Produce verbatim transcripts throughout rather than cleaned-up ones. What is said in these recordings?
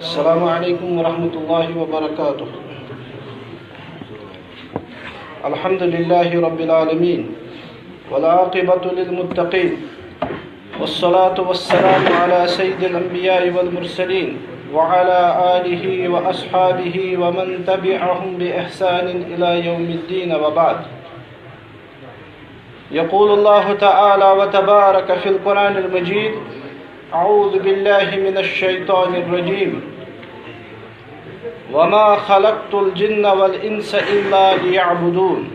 السلام عليكم ورحمة الله وبركاته. الحمد لله رب العالمين، والعاقبة للمتقين، والصلاة والسلام على سيد الأنبياء والمرسلين، وعلى آله وأصحابه ومن تبعهم بإحسان إلى يوم الدين، وبعد. يقول الله تعالى وتبارك في القرآن المجيد: أعوذ بالله من الشيطان الرجيم. وما خلقت الجن والإنس إلا ليعبدون.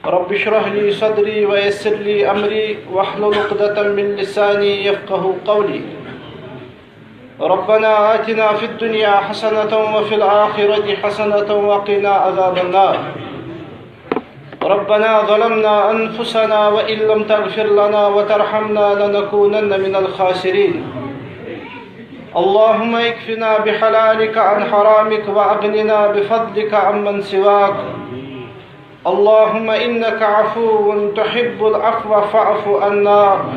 رب اشرح لي صدري ويسر لي أمري واحلل عقدة من لساني يفقه قولي. ربنا آتنا في الدنيا حسنة وفي الآخرة حسنة وقنا عذاب النار. ربنا ظلمنا أنفسنا وإن لم تغفر لنا وترحمنا لنكونن من الخاسرين. اللهم اكفنا بحلالك عن حرامك وأغننا بفضلك عمن سواك. اللهم إنك عفو تحب العفو فاعف عنا.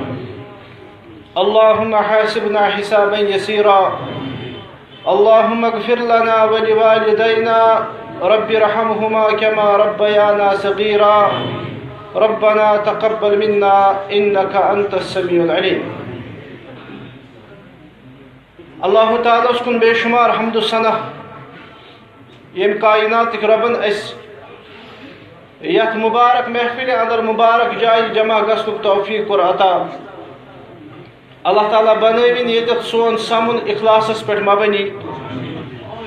اللهم حاسبنا حسابا يسيرا. اللهم اغفر لنا ولوالدينا، رب ارحمهما كما ربيانا صغيرا. ربنا تقبل منا إنك أنت السميع العليم. اللہ تعالیٰ ہس کُن بے شمار حمد و ثنا، ییٚمۍ کائناتٕکۍ رۄبن اسہِ یتھ مبارک محفلہِ اندر مبارک جایہِ جمع گژھنُک توفیق کوٚر عطا۔ اللہ تعالیٰ بنٲوِن ییٚتٮ۪تھ سون سمُن اخلاصس پٮ۪ٹھ مبنی۔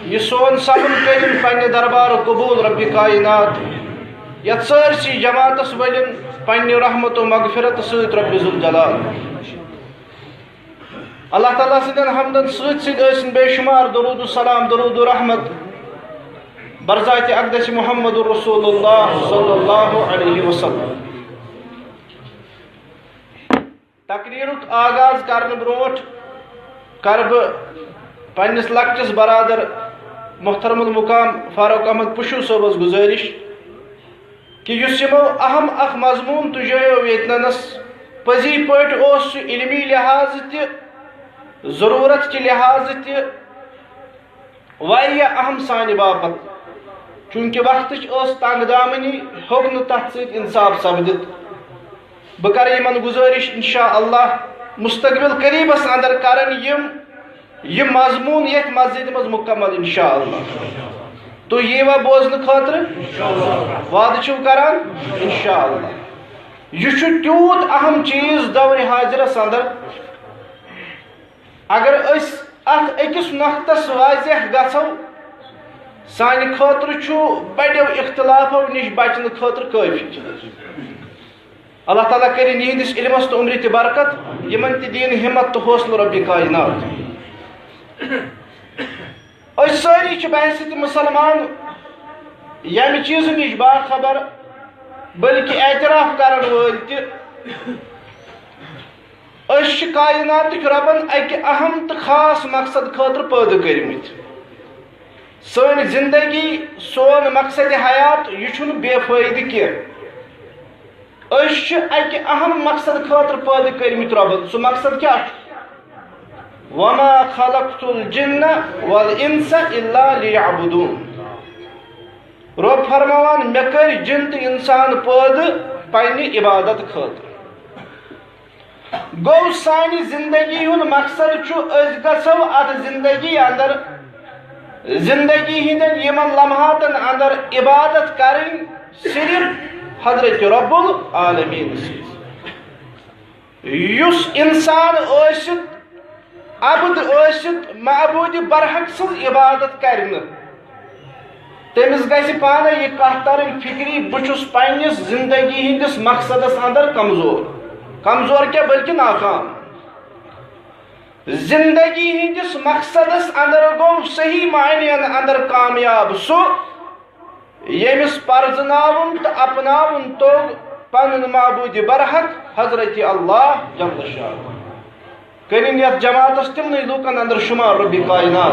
یہِ سون سمُن کٔرِن پننہِ دربارُک قبول رب کائنات۔ یتھ سٲرسٕے جماعتس ؤلِن پننہِ رحمت و مغفرت سۭتۍ رب ذوالجلال۔ اللہ تعالیٰ سٕنٛدٮ۪ن حمدن سۭتۍ سۭتۍ ٲسِن بے شمار درود و سلام، درود و رحمت برذاتِ اقدس محمد رسول اللہ صلی اللہ علیہ وسلم۔ تقریرُک آغاز کرنہٕ برونٛٹھ کرٕ بہٕ پننِس لۄکٹِس برادر محترم المقام فاروق احمد پُشوٗ صٲبس گُزٲرِش کہِ یُس یِمو اہم اکھ مضموٗن تُجیو ییٚتنَس، پٔزی پٲٹھۍ اوس سُہ علمی لحاظ تہِ، ضروٗرت کہِ لحاظ تہِ واریاہ اہم سانہِ باپتھ۔ چوٗنٛکہِ وقتٕچ ٲس تنگ دامنی، ہیوٚک نہٕ تتھ سۭتۍ انصاف سپدِتھ۔ بہٕ کرٕ یِمن گُزٲرِش، انشاء اللہ، مستقبل قریبس اندر کرن یِم یہِ مضموٗن ییٚتھۍ مسجدِ منٛز مُکمل، انشاءاللہ۔ تُہۍ ییٖوا بوزنہٕ خٲطرٕ؟ وعدٕ چھِو کران؟ انشاءاللہ۔ یہِ چھُ تیوٗت اہم چیٖز دورِ حاضرس اندر۔ اگر أسۍ اتھ أکِس نۄقطس واضح گژھو، سانہِ خٲطرٕ چھُ بڑیو اختلافو نِش بچنہٕ خٲطرٕ کٲفی۔ اللہ تعالیٰ کٔرِن یِہنٛدِس علمس تہٕ عمرِ تہِ برکت، یِمن تہِ دِیِن ہمت تہٕ حوصلہٕ رۄبِ کائنات۔ أسۍ سٲری چھِ بحیثیت مسلمان ییٚمہِ چیٖزٕ نِش باخبر، بلکہِ اعتراف کرن وٲلۍ تہِ۔ أسۍ چھِ کائناتٕکۍ رۄبن اکہِ اہم تہٕ خاص مقصد خٲطرٕ پٲدٕ کٔرمٕتۍ۔ سٲنۍ زندگی، سون مقصد حیات، یہِ چھُنہٕ بے فٲیدٕ کینٛہہ۔ أسۍ چھِ اکہِ اہم مقصد خٲطرٕ پٲدٕ کٔرمٕتۍ رۄبن۔ سُہ مقصد کیٛاہ چھُ؟ وما خلقت الجن والانس الا لیعبدون۔ رۄب فرماوان، مےٚ کٔرۍ جِن تہٕ انسان پٲدٕ پننہِ عبادت خٲطرٕ۔ گوٚو، سانہِ زندگی ہُنٛد مقصد چھُ أسۍ گژھو اتھ زندگی اندر، زندگی ہٕنٛدٮ۪ن یِمن لمحاتن اندر عبادت کرٕنۍ صرف حضرت رب العالمین سٕنٛز۔ یُس انسان ٲسِتھ، عبد ٲسِتھ، معبود برحق سٕنٛز عبادت کرِ نہٕ، تٔمِس گژھِ پانَے یہِ کَتھ تَرٕنۍ فِکرِ، بہٕ چھُس پنٛنِس زِندگی ہِنٛدِس مقصدَس اندر کمزور۔ کمزور کیٛاہ، بلکہِ ناکام۔ زِندگی ہِنٛدِس مقصدَس اندر گوٚو صحیح معنیَن اندر کامیاب سُہ، ییٚمِس پرزناوُن تہٕ اپناوُن توٚگ پنُن معبودِ برحق حضرت اللہ جل شانہ۔ کٔرِن یتھ جماعتس تِمنٕے لوٗکن اندر شمار رۄبِ کائنات۔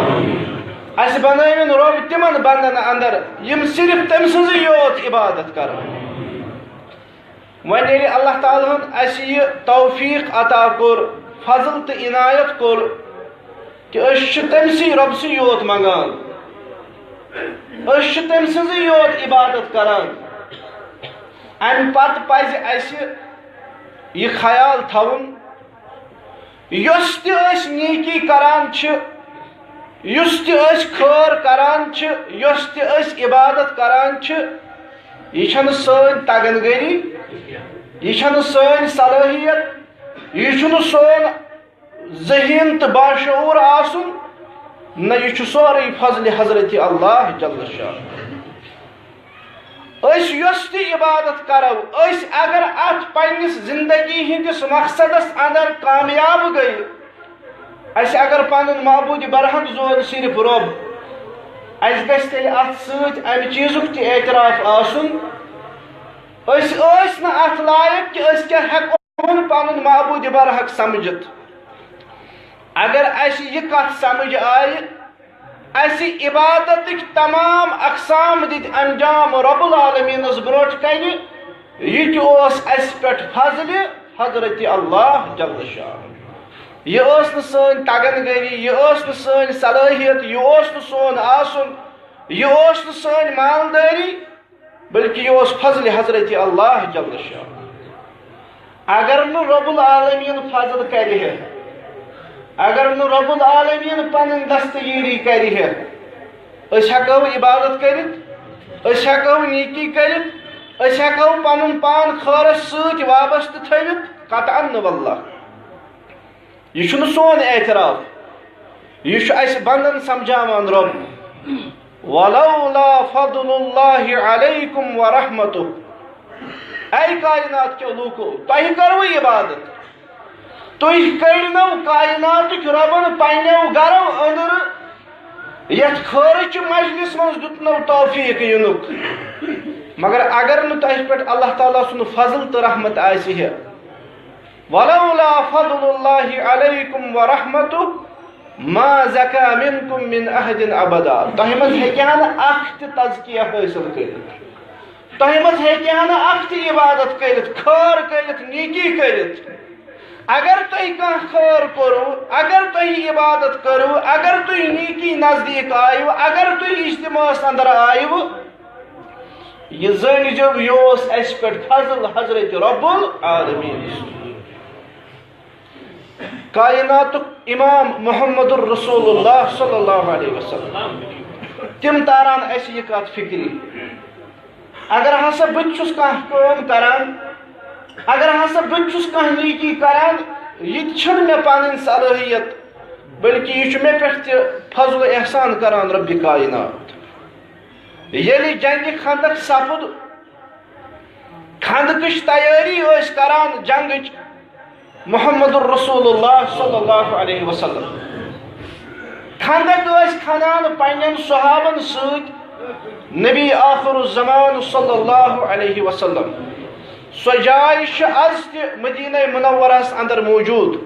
اسہِ بنٲوِن رۄب تِمن بندن اندر یِم صرف تٔمۍ سٕنٛزٕے یوت عبادت کرن۔ وۄنۍ ییٚلہِ اللہ تعالیٰ ہن اسہِ یہِ توفیق عطا کوٚر، فضل تہٕ عنایت کوٚر، کہِ أسۍ چھِ تٔمۍ سٕے رۄبہٕ سٕے یوت منٛگان، أسۍ چھِ تٔمۍ سٕنٛزٕے یوت عبادت کران۔ اَمہِ پتہٕ پزِ اَسہِ یہِ خیال تھاوُن، یۄس تہِ أسۍ نیکی کران چھِ، یُس تہِ أسۍ خٲر کران چھِ، یۄس تہِ أسۍ عبادت کران چھِ، یہِ چھَنہٕ سٲنۍ تگن گٔری، یہِ چھَنہٕ سٲنۍ صلٲحیت، یہِ چھُنہٕ سون ذہین تہٕ باشعوٗر آسُن، نہ، یہِ چھُ سورُے فضلِ حضرت اللہ جل شانہ۔ أسۍ یۄس تہِ عبادت کرو، أسۍ اگر اتھ پننِس زندگی ہٕنٛدِس مقصدس اندر کامیاب گٔے، اسہِ اگر پنُن معبود برحق زون صرف رۄب، اسہِ گژھِ تیٚلہِ اتھ سۭتۍ امہِ چیٖزُک تہِ اعتراف آسُن۔ أسۍ ٲسۍ نہٕ اتھ لایق کہِ أسۍ کیٛاہ ہٮ۪کو پنُن معبود برحق سمجھتھ۔ اگر اسہِ یہِ کتھ سمجھ آیہِ، اسہِ عبادتٕکۍ تمام اقسام دِتۍ انجام رب العالمینس برونٛٹھ کنہِ، یہِ تہِ اوس اسہِ پٮ۪ٹھ فضلِ حضرت اللہ جل شانہ۔ یہِ ٲس نہٕ سٲنۍ تگن گٔری، یہِ ٲس نہٕ سٲنۍ صلٲحیت، یہِ اوس نہٕ سون آسُن، یہِ اوس نہٕ سٲنۍ مالدٲری، بلکہ یہِ اوس فضلِ حضرت اللہ جل شانہ۔ اگر نہٕ رب العالمین فضل کرِ ہے، اگر نہٕ رب العالمین پنٕنۍ دستگیری کرِ ہے، أسۍ ہٮ۪کو عبادت کٔرِتھ، أسۍ ہٮ۪کو نیکی کٔرِتھ، أسۍ ہٮ۪کو پنُن پان خٲرس سۭتۍ وابستہٕ تھٲوِتھ؟ قطعاً نہٕ واللہ۔ یہِ چھُنہٕ سون اعتراف، یہِ چھُ اَسہِ بنٛدن سمجھاوان رۄب۔ "ولولا فضل اللہ علیکم ورحمتہ"، اے کائنات کیو لوٗکو، تۄہہِ کٔروٕ عبادت؟ تُہۍ کٔڑنو کائناتٕکۍ رۄبن پننیو گرو أنٛدرٕ، یتھ خٲرٕچہِ مجلس منٛز دیُتنو توفیق یِنُک۔ مگر اگر نہٕ تۄہہِ پٮ۪ٹھ اللہ تعالیٰ سُنٛد فضل تہٕ رحمت آسہِ ہے، "ولولا فضل اللہ علیکم ورحمتہ ما زکا منکم من احد ابدا"، تۄہہِ منٛز ہیٚکہِ ہا نہٕ اکھ تہِ تزکیہ حٲصِل کٔرِتھ، تۄہہِ منٛز ہیٚکہِ ہا نہٕ اکھ تہِ عبادت کٔرِتھ، خٲر کٔرِتھ، نیکی کٔرِتھ۔ اگر تۄہہِ کانٛہہ خٲر کوٚروٕ، اگر تۄہہِ عبادت کٔروٕ، اگر تُہۍ نیکی نزدیٖک آیوٕ، اگر تُہۍ اجتماعس اندر آیوٕ، یہِ زٲنۍ زیو، یہِ اوس اَسہِ پٮ۪ٹھ فضل حضرت رب العالمین۔ کائناتُک امام محمد الرسول اللہ صلی اللہ علیہ وسلم، تِم تاران اَسہِ یہِ کتھ فکرِ۔ اگر ہسا بہٕ تہِ چھُس کانٛہہ کٲم کران، اگر ہسا بہٕ تہِ چھُس کانٛہہ نیکی کران، یہِ تہِ چھُنہٕ مےٚ پنٕنۍ صلٲحیت، بلکہِ یہِ چھُ مےٚ پٮ۪ٹھ تہِ فضل و احسان کران رب کائنات۔ ییٚلہِ جنگِ خندق سپُد، خندقٕچ تیٲری ٲسۍ کران جنگٕچ محمد الرسول اللہ صلی اللہ علیہ وسلم۔ خندق ٲسۍ کھنان پننٮ۪ن صحابن سۭتۍ نبی آخر الزمان صلی اللہ علیہ وسلم۔ سۄ جاے چھِ از تہِ مدینہ منورس اندر موجود۔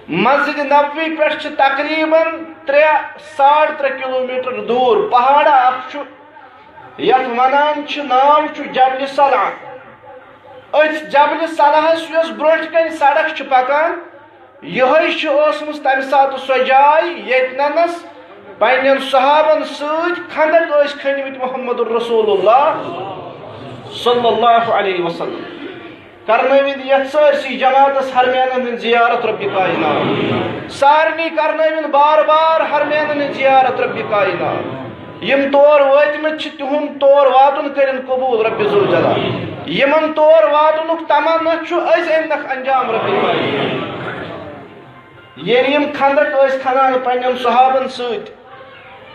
مسجد نبوی پٮ۪ٹھ چھِ تقریباً ترٛےٚ، ساڑ ترٛےٚ کلومیٹر دوٗر پہاڑا اکھ چھُ، یتھ ونان چھِ، ناو چھُ جبل صلعہ۔ أتھۍ جبل صلعہس یۄس برونٛٹھ کنہِ سڑک چھِ پکان، یِہوٚے چھِ ٲسمٕژ تمہِ ساتہٕ سۄ جاے ییٚتنس پننٮ۪ن صحابن سۭتۍ خندق ٲسۍ کھٔنۍمٕتۍ محمد الرسول اللہ صلی اللہ علیہ وسلم۔ کرنٲوِن یتھ سٲرسٕے جماعتس حرمینن ہٕنٛز زیارت رب کائنات۔ سارنٕے کرنٲوِن بار بار حرمینن ہٕنٛز زیارت رب کائنات۔ یِم تور وٲتمٕتۍ چھِ، تِہُنٛد تور واتُن کٔرِن قبوٗل رب ذوالجلال۔ یِمن تور واتنُک تمنا چھُ، أسۍ أنۍنکھ انجام رب کائنات۔ ییٚلہِ یِم خندق ٲسۍ کھنان پننٮ۪ن صحابن سۭتۍ،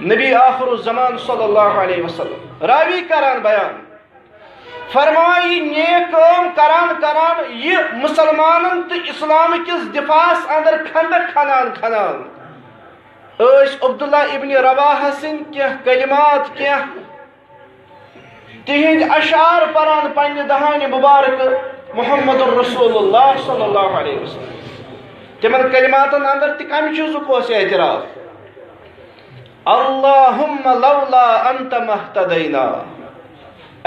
نبی آخر الزمان صلی اللہ علیہ وسلم راوی کران بیان، فرماوان، یہِ نیک کٲم کران کران، یہِ مسلمانن تہٕ اسلام کِس دفاعس اندر خندق کھنان کھنان، ٲسۍ عبداللہ ابن رواحہ سٕنٛدۍ کینٛہہ کلمات، کینٛہہ تِہنٛدۍ اشعار پران پننہِ دہانِ مبارکہٕ محمد الرسول اللہ صلی اللہ علیہ وسلم۔ تِمن کلماتن اندر تہِ کمہِ چیٖزُک اوس اعتراف؟ "اللہم لولا انت مہتدینا"۔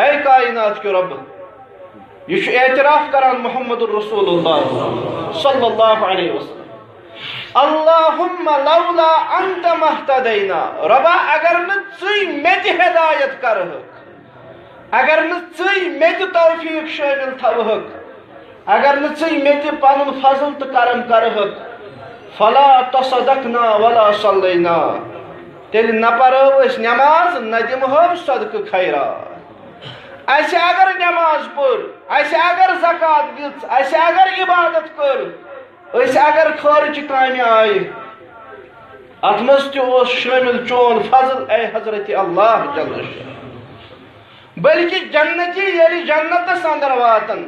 اے کائنات کیو رب، یہِ چھُ اعتراف کران محمد الرسول اللہ صلی اللہ علیہ وسلم۔ اللہم لولا انت مہتدینا، رۄبا، اگر نہٕ ژٕے مےٚ تہِ ہدایت کرہکھ، اگر نہٕ ژٕے مےٚ تہِ توفیق شٲمِل تھاوہکھ، اگر نہٕ ژٕے مےٚ تہِ پنُن فضل تہٕ کرم کرہکھ، فلا تصدقنا ولا صلینا، تیٚلہِ نہ پرو أسۍ نماز، نہ دِمہو صدقہٕ خیرات۔ اسہِ اگر نماز پٔر، اسہِ اگر زکوٰۃ دِژ، اسہِ اگر عبادت کٔر، أسۍ اگر خٲرٕچہِ کامہِ آیہِ، اتھ منٛز تہِ اوس شٲمِل چون فضل، اے حضرت اللہ جل شانہ۔ بلکہ جنتی ییٚلہِ جنتس اندر واتن،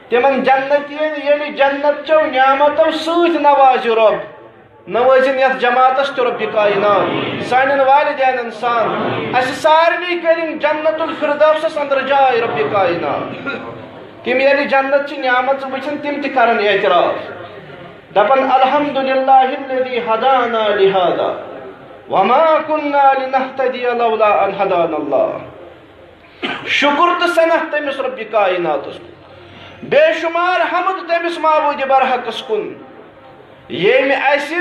تِمن جنتین ییٚلہِ جنت چٮ۪و نعمتو سۭتۍ نوازِ رۄب، نوٲزِن یتھ جماعتس تہِ رۄبِ کائنات، سانٮ۪ن والدینن سان، اسہِ سارنٕے کٔرِن جنت الفردوسس اندر جاے رۄبِ کائنات۔ تِم ییٚلہِ جنت چہِ نعمژٕ وٕچھن، تِم تہِ کرن اعتراف، دپن، الحمد للہ الذی ہدانا لہذا وما کنا لنہتدی لولا ان ہدانا اللہ۔ شکر تہٕ ثنا تٔمِس رۄبِ کائناتس کُن، بے شمار حمد تٔمِس معبودِ برحقس کُن، ییٚمۍ اسہِ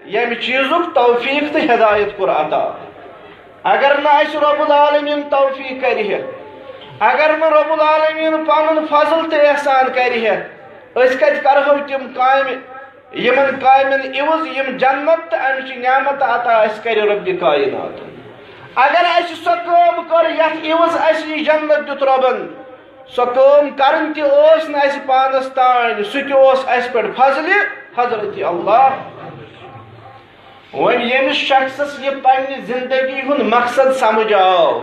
ییٚمہِ چیٖزُک توفیق تہٕ ہدایت کوٚر عطا۔ اگر نہٕ اسہِ رب العالمین توفیق کرِ ہے، اگر نہٕ رب العالمین پنُن فضل تہٕ احسان کرِ ہے، أسۍ کتہِ کرہو تِم کامہِ، یِمن کامٮ۪ن عوض یِم جنت تہٕ امہِ چہِ نعمت عطا اسہِ کرِ ربِ کائنات؟ اگر اسہِ سۄ کٲم کٔر، یتھ عوض اسہِ یہِ جنت دیُت رۄبن، سۄ کٲم کرٕنۍ تہِ ٲس نہٕ اسہِ پانس تانۍ، سُہ تہِ اوس اسہِ پٮ۪ٹھ فضلِ حضرت اللہ۔ وۄنۍ ییٚمِس شخصس یہِ پننہِ زندگی ہُنٛد مقصد سمجھ آو،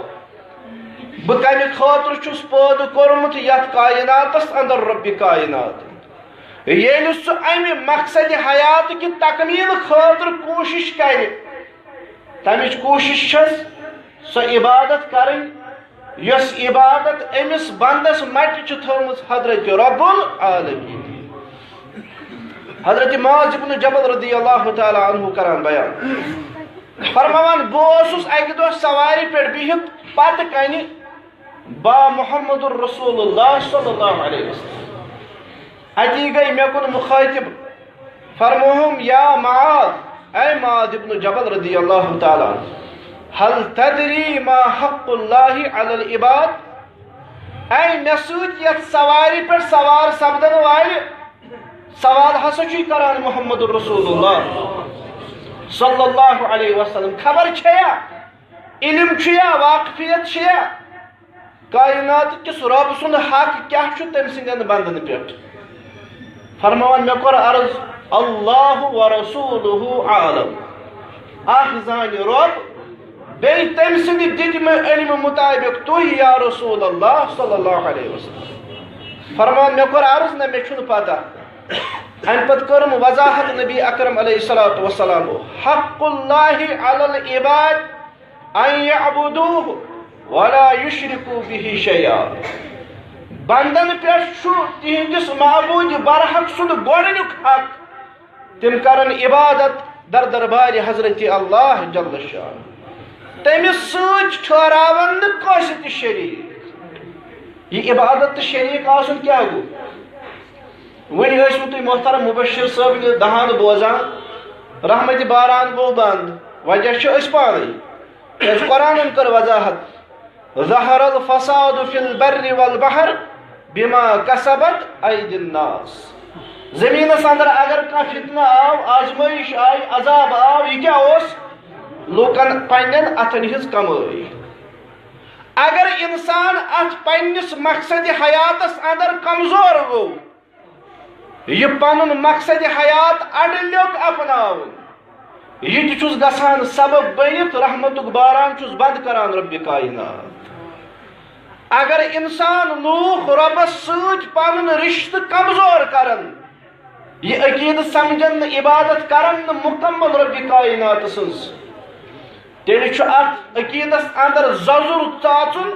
بہٕ کمہِ خٲطرٕ چھُس پٲدٕ کوٚرمُت یتھ کائناتس اندر ربِ کائنات، ییٚلہِ سُہ امہِ مقصدِ حیات کہِ تکمیل خٲطرٕ کوٗشش کرِ، تمِچ کوٗشش چھس سۄ عبادت کرٕنۍ، یۄس عبادت أمِس بندس مٹہِ چھِ تھٲومٕژ حضرت رب العالمین۔ حضرت معاذ ابن جبل رضی اللہ تعالیٰ عنہ کران بیان، فرماوان، بہٕ اوسُس اکہِ دۄہ سوارِ پٮ۪ٹھ بِہِتھ پتہٕ کنہِ با محمد رسول اللہ صلی اللہ علیہ وسلم۔ اتی گٔے مےٚ کُن مخٲطب، فرموہُم، یا معاذ، اے معاذ ابن جبل رضی اللہ تعالیٰ عنہ، هل تدری ما حق اللہ علی العباد؟ اے مےٚ سۭتۍ یتھ سوارِ پٮ۪ٹھ سوار سپدن والہِ، سوال ہسا چھُے کران محمد رسول اللہ صلی اللہ علیہ وسلم، خبر چھیا، علم چھُیا، واقفیت چھیا؟ کائنات کِس رب سُنٛد حق کیٛاہ چھُ تٔمۍ سٕنٛدٮ۪ن بندن پٮ۪ٹھ؟ فرماوان، مےٚ کوٚر عرض، اللہ و رسولہ عالم، اکھ زانہِ رب، بیٚیہِ تٔمۍ سٕنٛدِ دِتمہٕ علمہٕ مطابق تُہۍ یا رسول اللہ صلی اللہ علیہ وسلم۔ فرمان، مےٚ کوٚر عرض، نہ مےٚ چھُنہٕ پتہ۔ امہِ پتہٕ کٔرٕم وضاحت نبی اکرم علیہ الصلوۃ والسلام، حق اللہ علی العباد ان یعبدوہ ولا یشرکوا بہ شیئا۔ بندن پٮ۪ٹھ چھُ تِہنٛدِس معبود برحق سُنٛد گۄڈٕنیُک حق، تِم کرن عبادت در دربارِ حضرت اللہ جل شانہ، تٔمِس سۭتۍ ٹھہراون نہٕ کٲنٛسہِ تہِ شریٖک۔ یہِ عبادت تہٕ شریٖک آسُن کیٛاہ گوٚو؟ وۄنۍ ٲسِو تُہۍ محترم مبشر صٲبنہِ دہان بوزان، رحمتِ باران گوٚو بنٛد، وجہ چھِ أسۍ پانَے۔ کیٛازِ قرآنن کٔر وضاحت، ظہر الفساد فی البر والبحر بما کسبت ایدی الناس۔ زمینس اندر اگر کانٛہہ فتنہٕ آو، آزمٲیش آیہِ، عذاب آو، یہِ کیٛاہ اوس؟ لوٗکن پننٮ۪ن اتھن ہٕنٛز کمٲے۔ اگر انسان اتھ پننِس مقصدِ حیاتس اندر کمزور گوٚو، یہِ پنُن مقصدِ حیات اڈٕ لیوٚکھ اپناوُن، یہِ تہِ چھُس گژھان سبب بٔنِتھ رحمتُک باران چھُس بنٛد کران ربِ کائنات۔ اگر انسان لوٗکھ رۄبس سۭتۍ پنُن رشتہٕ کمزور کرن، یہِ عقیدٕ سمجھن نہٕ، عبادت کرن نہٕ مکمل ربِ کائنات سٕنٛز، تیٚلہِ چھُ اتھ عقیدس اندر زۄزُر ژاژُن،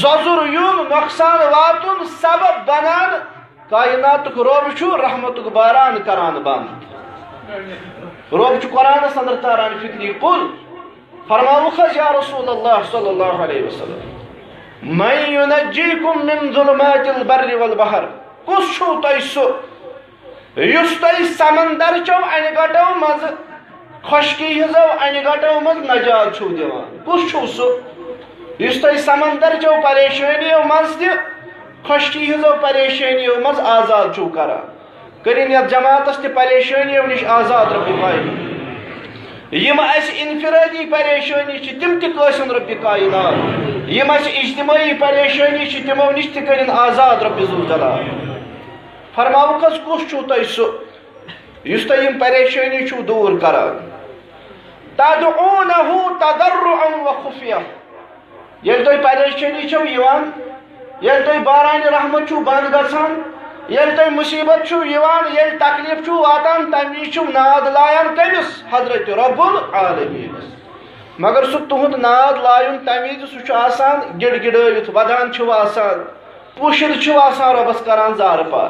زۄزُر یُن، نۄقصان واتُن سبب بنان۔ کائناتُک رۄب چھُ رحمتُک باران کران بند۔ رۄب چھُ قرآنس اندر تاران فکرِ کُل۔ فرماوُکھ حظ، یا رسول اللہ صلی اللہ علیہ وسلم، من ینجیکم من ظلمات البر والبحر، کُس چھُو تۄہہِ سُہ یُس تۄہہِ سمندر چو انہِ گٹو منٛزٕ، خۄشکی ہٕنٛزو انہِ گٹو منٛز نجات چھُو دِوان؟ کُس چھُو سُہ، یُس تۄہہِ سمندر چو پریشٲنیو منٛز تہِ، خۄشکی ہٕنٛزو پریشٲنیو منٛز آزاد چھُو کران؟ کٔرِن یتھ جماعتس تہِ پریشٲنیو نِش آزاد، رۄبِ کائنات۔ یِم اسہِ انفرادی پریشٲنی چھِ، تِم تہِ کٲسِن، رۄبِ کائنات۔ یِم اسہِ اجتماعی پریشٲنی چھِ، تِمو نِش تہِ کٔرِن آزاد، رۄبِ ذوالجلال۔ فرماوُکھ حظ، کُس چھُو تۄہہِ سُہ، یُس تۄہہِ یِم پریشٲنی چھُو دوٗر کران؟ تدعونہ تضرعا وخفیہ۔ ییٚلہِ تۄہہِ پریشٲنی چھو یِوان، ییٚلہِ تۄہہِ بارانِ رحمت چھُو بند گژھان، ییٚلہِ تۄہہِ مُصیبت چھُو یِوان، ییٚلہِ تکلیف چھُو واتان، تَمہِ وِزِ چھُو ناد لایان کٔمِس؟ حضرت رب العالمینس۔ مگر سُہ تُہُنٛد ناد لایُن تَمہِ وِزِ، سُہ چھُ آسان گِڑگِڑٲوِتھ، وَدان چھِو آسان، پوٗشِتھ چھِو آسان، رۄبَس کران زارٕ پار۔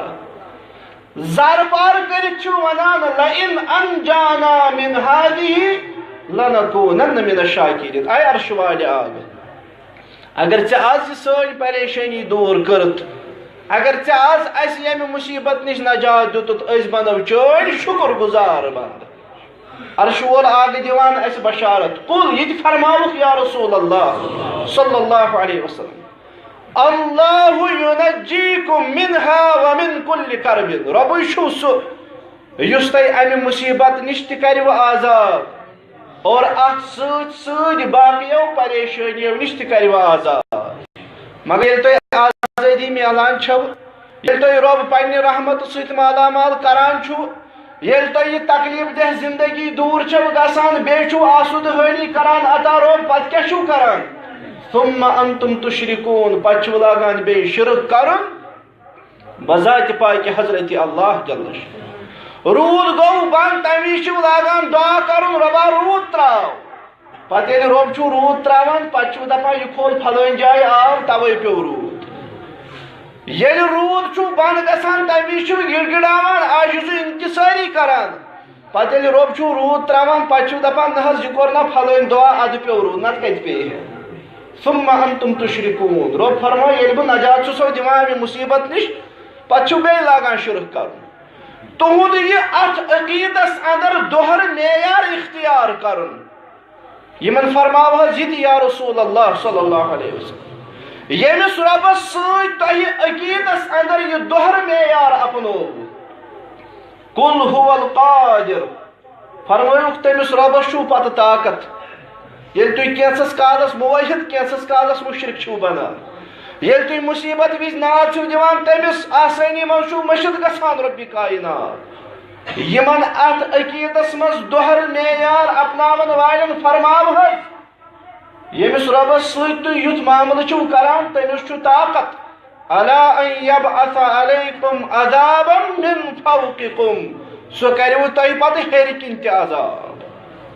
زارٕ پار کٔرِتھ چھِو وَنان، "لئن انجانا من هذه لنکونن من الشاکرین۔" اے عرشہِ والہِ آغہٕ، اگر ژےٚ آز یہِ سٲنۍ پریشٲنی دوٗر کٔرٕتھ، اگر ژےٚ آز اَسہِ ییٚمہِ مُصیبت نِش نجات دیُتُتھ، أسۍ بنو چٲنۍ شُکر گُزار بندٕ۔ عرشہِ وول آغہٕ دِوان اَسہِ بشارت، قل، یہِ تہِ فرماوُکھ یا رسول اللہ صلی اللہ علیہ وسلم، اللہ ینجیکم منها ومن کل کرب۔ رۄبٕے چھُو سُہ یُس تۄہہِ اَمہِ مُصیبت نِش تہِ کَرِوٕ آزاد اور اَتھ سۭتۍ سۭتۍ باقیو پریشٲنیو نِش تہِ کَرِوٕ آزاد۔ مگر ییٚلہِ تۄہہِ آزٲدی میلان چھَو، ییٚلہِ تۄہہِ رۄب پنٛنہِ رحمتہٕ سۭتۍ مالا مال کران چھُ، ییٚلہِ تۄہہِ یہِ تکلیف دہ زندگی دوٗر چھَو گژھان، بیٚیہِ چھُو آسودٕ حٲلی کران عطا رۄب، پتہٕ کیٛاہ چھُو کران؟ ثم انتم تشرکون، پتہٕ چھُو لاگان بیٚیہِ شرک کرُن بذاتِ پاکِ حضرت اللہ جل شانہ۔ روٗد گوٚو بنٛد، تَمہِ وِزِ چھِو لاگان دعا کرُن، رۄبا روٗد ترٛاو۔ پتہٕ ییٚلہِ رۄب چھُو روٗد ترٛاوان، پتہٕ چھِو دپان، یہِ کھول پھلٲنۍ جایہِ آب، توے پیوٚو روٗد۔ ییٚلہِ روٗد چھُو بنٛد گژھان، تَمہِ وِزِ چھِو گِڑگِڑاوان، عاجزو انکساری کران۔ پتہٕ ییٚلہِ رۄب چھُو روٗد ترٛاوان، پتہٕ چھِو دپان، نہ حظ، یہِ کوٚر نہ پھلٲنۍ دعا، ادٕ پیوٚو روٗد، نتہٕ کتہِ پیٚیہِ ہے؟ ثم انتم تشرکون۔ رۄب فرماو، ییٚلہِ بہٕ نجات چھُسو دِوان امہِ مُصیبت نِش، پتہٕ چھِو بیٚیہِ لاگان شرک کرُن۔ تُہُنٛد یہِ اتھ عقیدس اندر دۄہر معیار اختیار کرُن۔ یِمن فرماو حظ یہِ تہِ، یا رسول اللہ صلی اللہ علیہ وسلم، ییٚمِس رۄبس سۭتۍ تۄہہِ عقیدس اندر یہِ دۄہر معیار اپنووُ، قل هو القادر، فرمٲیُکھ، تٔمِس رۄبس چھُو پتہٕ طاقت۔ ییٚلہِ تُہۍ کینٛژس کالس موحد، کینٛژس کالس مشرک چھِو بنان، ییٚلہِ تُہۍ مُصیبت وِزِ ناد چھِو دِوان، تٔمِس آسٲنی منٛز چھُو مٔشِتھ گژھان، رۄبِ کائنات۔ یِمن اتھ عقیدس منٛز دۄہر معیار اپناون والٮ۪ن فرماو حظ، ییٚمِس رۄبس سۭتۍ تُہۍ یُتھ معاملہٕ چھِو کران، تٔمِس چھُ طاقت، الا ان یبعث علیکم عذابا من فوقکم، سُہ کَرِوٕ تۄہہِ پتہٕ ہیٚرِ کِنۍ تہِ عذاب۔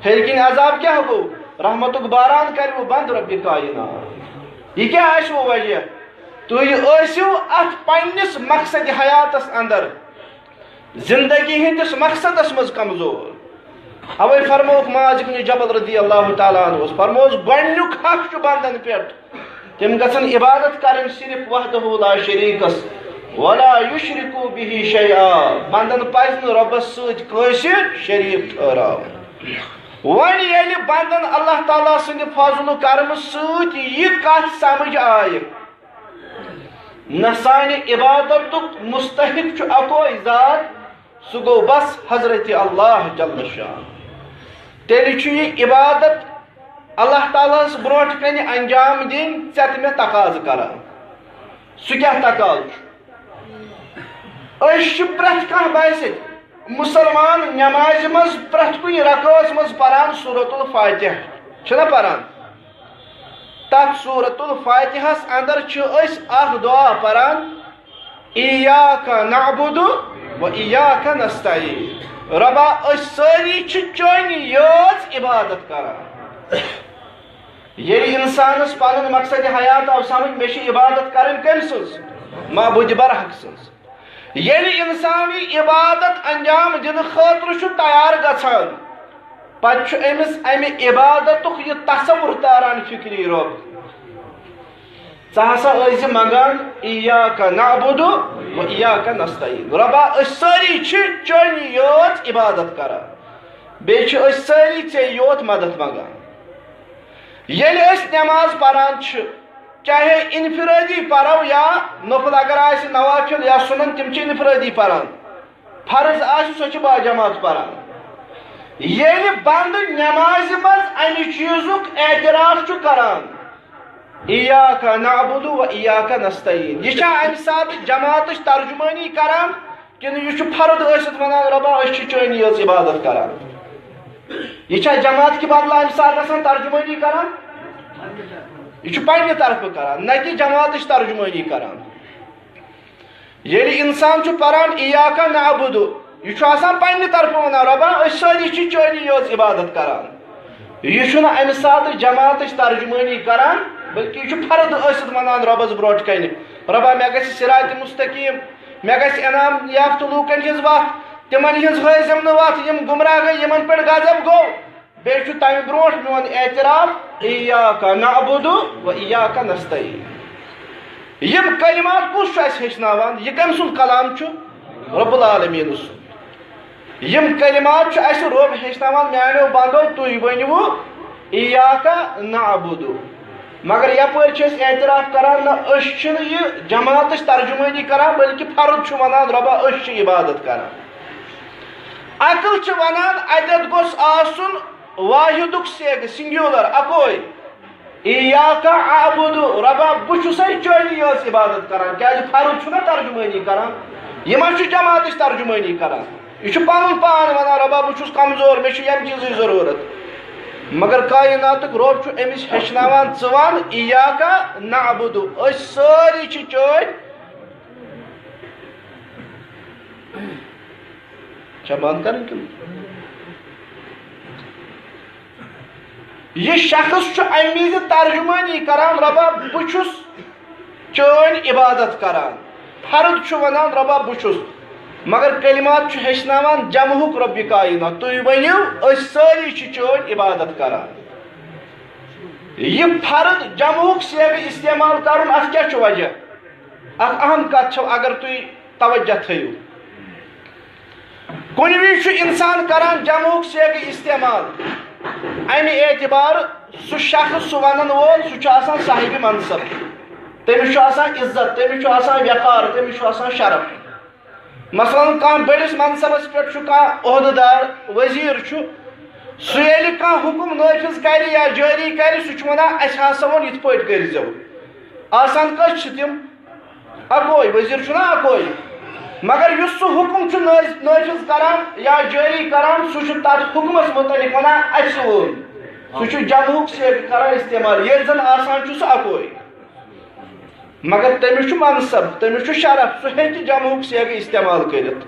ہیٚرِ کِنۍ عذاب کیٛاہ گوٚو؟ رحمتُک باران کَرِوٕ بنٛد، رۄبِ کائنات۔ یہِ کیٛاہ آسِوٕ وجہ؟ تُہۍ ٲسِو اتھ پننِس مقصدِ حیاتس اندر، زندگی ہٕنٛدِس مقصدس منٛز کمزور۔ اوے فرمووُکھ معاذ ابن جبل رضی اللہ تعالیٰ عنہ، فرمووُس، گۄڈنیُک حق چھُ بندن پٮ۪ٹھ، تِم گژھن عبادت کرٕنۍ صرف وحدہ لا شریکس، ولا یشرکو بہ شیئا، بندن پزِ نہٕ رۄبس سۭتۍ کٲنٛسہِ شریک ٹھہراوُن۔ وۄنۍ ییٚلہِ بندن اللہ تعالیٰ سٕنٛدِ فضل و کرمہٕ سۭتۍ یہِ کتھ سمجھ آیہِ، نہ سانہِ عبادتُک مستحق چھُ اکوے ذات، سُہ گوٚو بس حضرت اللہ جل شان۔ تیٚلہِ چھُ یہِ عبادت اللہ تعالیٰ ہس برونٛٹھ کنہِ انجام دِنۍ ژےٚ تہٕ مےٚ تقاضہٕ کران۔ سُہ کیٛاہ تقاضہٕ چھُ؟ أسۍ چھِ پرٛٮ۪تھ کانٛہہ باسہِ مُسلمان نٮ۪مازِ منٛز پرٛٮ۪تھ کُنہِ رکٲژ منٛز پران سورۃ الفاتحہ، چھِنہ پران؟ تتھ سورۃ الفاتحس اندر چھِ أسۍ اکھ دعا پران، ایاک نعبد و ایاک نستعین۔ رۄبا، أسۍ سٲری چھِ چٲنی یٲژ عبادت کران۔ ییٚلہِ انسانس پنُن مقصد حیات آو سمجھ، مےٚ چھِ عبادت کرٕنۍ کٔمۍ سٕنٛز؟ معبودِ برحق سٕنٛز۔ ییٚلہِ انسان یہِ عبادت انجام دِنہٕ خٲطرٕ چھُ تیار گژھان، پتہٕ چھُ أمِس امہِ عبادتُک یہِ تصور تاران فکرِ، رۄب، ژٕ ہسا ٲسۍ زِ منٛگان، "ایاک نعبد و ایاک نستعین"، رۄبا، أسۍ سٲری چھِ چٲنی یٲژ عبادت کران، بیٚیہِ چھِ أسۍ سٲری ژےٚ یوت مدد منٛگان۔ ییٚلہِ أسۍ نٮ۪ماز پران چھِ، چاہے انفرٲدی پرو یا نفل، اگر آسہِ نوافل یا سنن، تِم چھِ انفرٲدی پران۔ فرض آسہِ، سۄ چھِ باجماعت پران۔ ییٚلہِ بندٕ نٮ۪مازِ منٛز امہِ چیٖزُک اعتراف چھُ کران، "ایاک نعبد و ایاک نستعین"، یہِ چھا امہِ ساتہٕ جماعتٕچ ترجمٲنی کران، کِنہٕ یہِ چھُ فرد ٲسِتھ ونان، "رۄبا، أسۍ چھِ چٲنی یٲژ عبادت کران"؟ یہِ چھا جماعت کہِ بدلہٕ امہِ ساتہٕ آسان ترجمٲنی کران؟ یہِ چھُ پننہِ طرفہٕ کران، نہ کہِ جماعتٕچ ترجمٲنی کران۔ ییٚلہِ انسان چھُ پران، "ایاک نعبد"، یہِ چھُ آسان پننہِ طرفہٕ ونان، "رۄبا، أسۍ سٲری چھِ چٲنی یٲژ عبادت کران"۔ یہِ چھُنہٕ امہِ ساتہٕ جماعتٕچ ترجمٲنی کران، بلکہِ یہِ چھُ فرد ٲسِتھ ونان رۄبس برونٛٹھ کنہِ، "رۄبا، مےٚ گژھِ صراط مستقیم، مےٚ گژھِ انعام یافتہٕ لوٗکن ہٕنٛز وتھ، تِمن ہٕنٛز ہٲیزٮ۪م نہٕ وتھ، یِم گمراہ گٔے، یِمن پٮ۪ٹھ غضب گوٚو"۔ بیٚیہِ چھُ تَمہِ برونٛٹھ میون اعتراف، "ایاک نعبد و ایاک نستعین"۔ یِم کلمات کُس چھُ اَسہِ ہیٚچھناوان؟ یہِ کٔمۍ سُنٛد کلام چھُ؟ رب العالمیٖن سُنٛد۔ یِم کلمات چھُ اَسہِ رب ہیٚچھناوان، "میٛانیو بندو، تُہۍ ؤنِو، ایاک نعبد"۔ مگر یپٲرۍ چھِ أسۍ اعتراف کران، نہ، أسۍ چھِنہٕ یہِ جماعتٕچ ترجمٲنی کران، بلکہِ فرد چھُ ونان، "رۄبا، أسۍ چھِ عبادت کران"۔ عقل چھِ ونان، اتٮ۪تھ گوٚژھ آسُن واحدُک صیغہٕ، سنگیولر، اکوے۔ "ایاک اعبد"، رۄبا، بہٕ چھُسے چٲنی یٲژ عبادت کران۔ کیازِ؟ فرد چھُنہ ترجمٲنی کران، یہِ ما چھُ جماعتٕچ ترجمٲنی کران؟ یہِ چھُ پنُن پان ونان، "رۄبا، بہٕ چھُس کمزور، مےٚ چھُ ییٚمہِ چیٖزٕچ ضروٗرت"۔ مگر کائناتُک رۄب چھُ أمِس ہیٚچھناوان، ژٕ وَن، "ایاک نعبد"، أسۍ سٲری چھِ چٲنۍ۔ چھا بند کرٕنۍ کِنہٕ؟ یہِ شخص چھُ اَمہِ وِزِ ترجمٲنی کران، "رۄبا، بہٕ چھُس چٲنۍ عبادت کران"۔ فرد چھُ وَنان، "رۄبا، بہٕ چھُس"۔ مگر کلمات چھُ ہیٚچھناوان جمعُک رۄبِ کائنات، "تُہۍ ؤنِو، أسۍ سٲری چھِ چٲنۍ عبادت کران"۔ یہِ فرد جمعُک صیغہٕ استعمال کرُن، اَتھ کیٛاہ چھُ وجہ؟ اَکھ اہم کتھ چھو، اگر تُہۍ توجہ تھٲیِو۔ کُنہِ وِزِ چھُ انسان کران جمعُک صیغہٕ استعمال، امہِ اعتبار سُہ شخص، سُہ ونن وول، سُہ چھُ آسان صاحبِ منصب، تٔمِس چھُ آسان عزت، تٔمِس چھُ آسان وقار، تٔمِس چھُ آسان شرف۔ مثلاً، کانٛہہ بٔڑِس منصبس پٮ۪ٹھ چھُ کانٛہہ عہدٕ دار، وزیر چھُ، سُہ ییٚلہِ کانٛہہ حکم نٲفذ کرِ یا جٲری کرِ، سُہ چھُ ونان، "اسہِ ہسا ووٚن یِتھ پٲٹھۍ کٔرۍزیو"۔ آسان کٔژ چھِ تِم؟ اکوے، وزیر چھُنہ اکوے۔ مگر یُس سُہ حکم چھُ نٲز-، نٲفذ کران یا جٲری کران، سُہ چھُ تتھ حکمس متعلق ونان، "اسہِ ووٚن"۔ سُہ چھُ جمعُک صیغہٕ کران استعمال، ییٚلہِ زن آسان چھُ سُہ اکوے۔ مگر تٔمِس چھُ منصب، تٔمِس چھُ شرف، سُہ ہیٚکہِ جمعُک صیغہٕ استعمال کٔرِتھ۔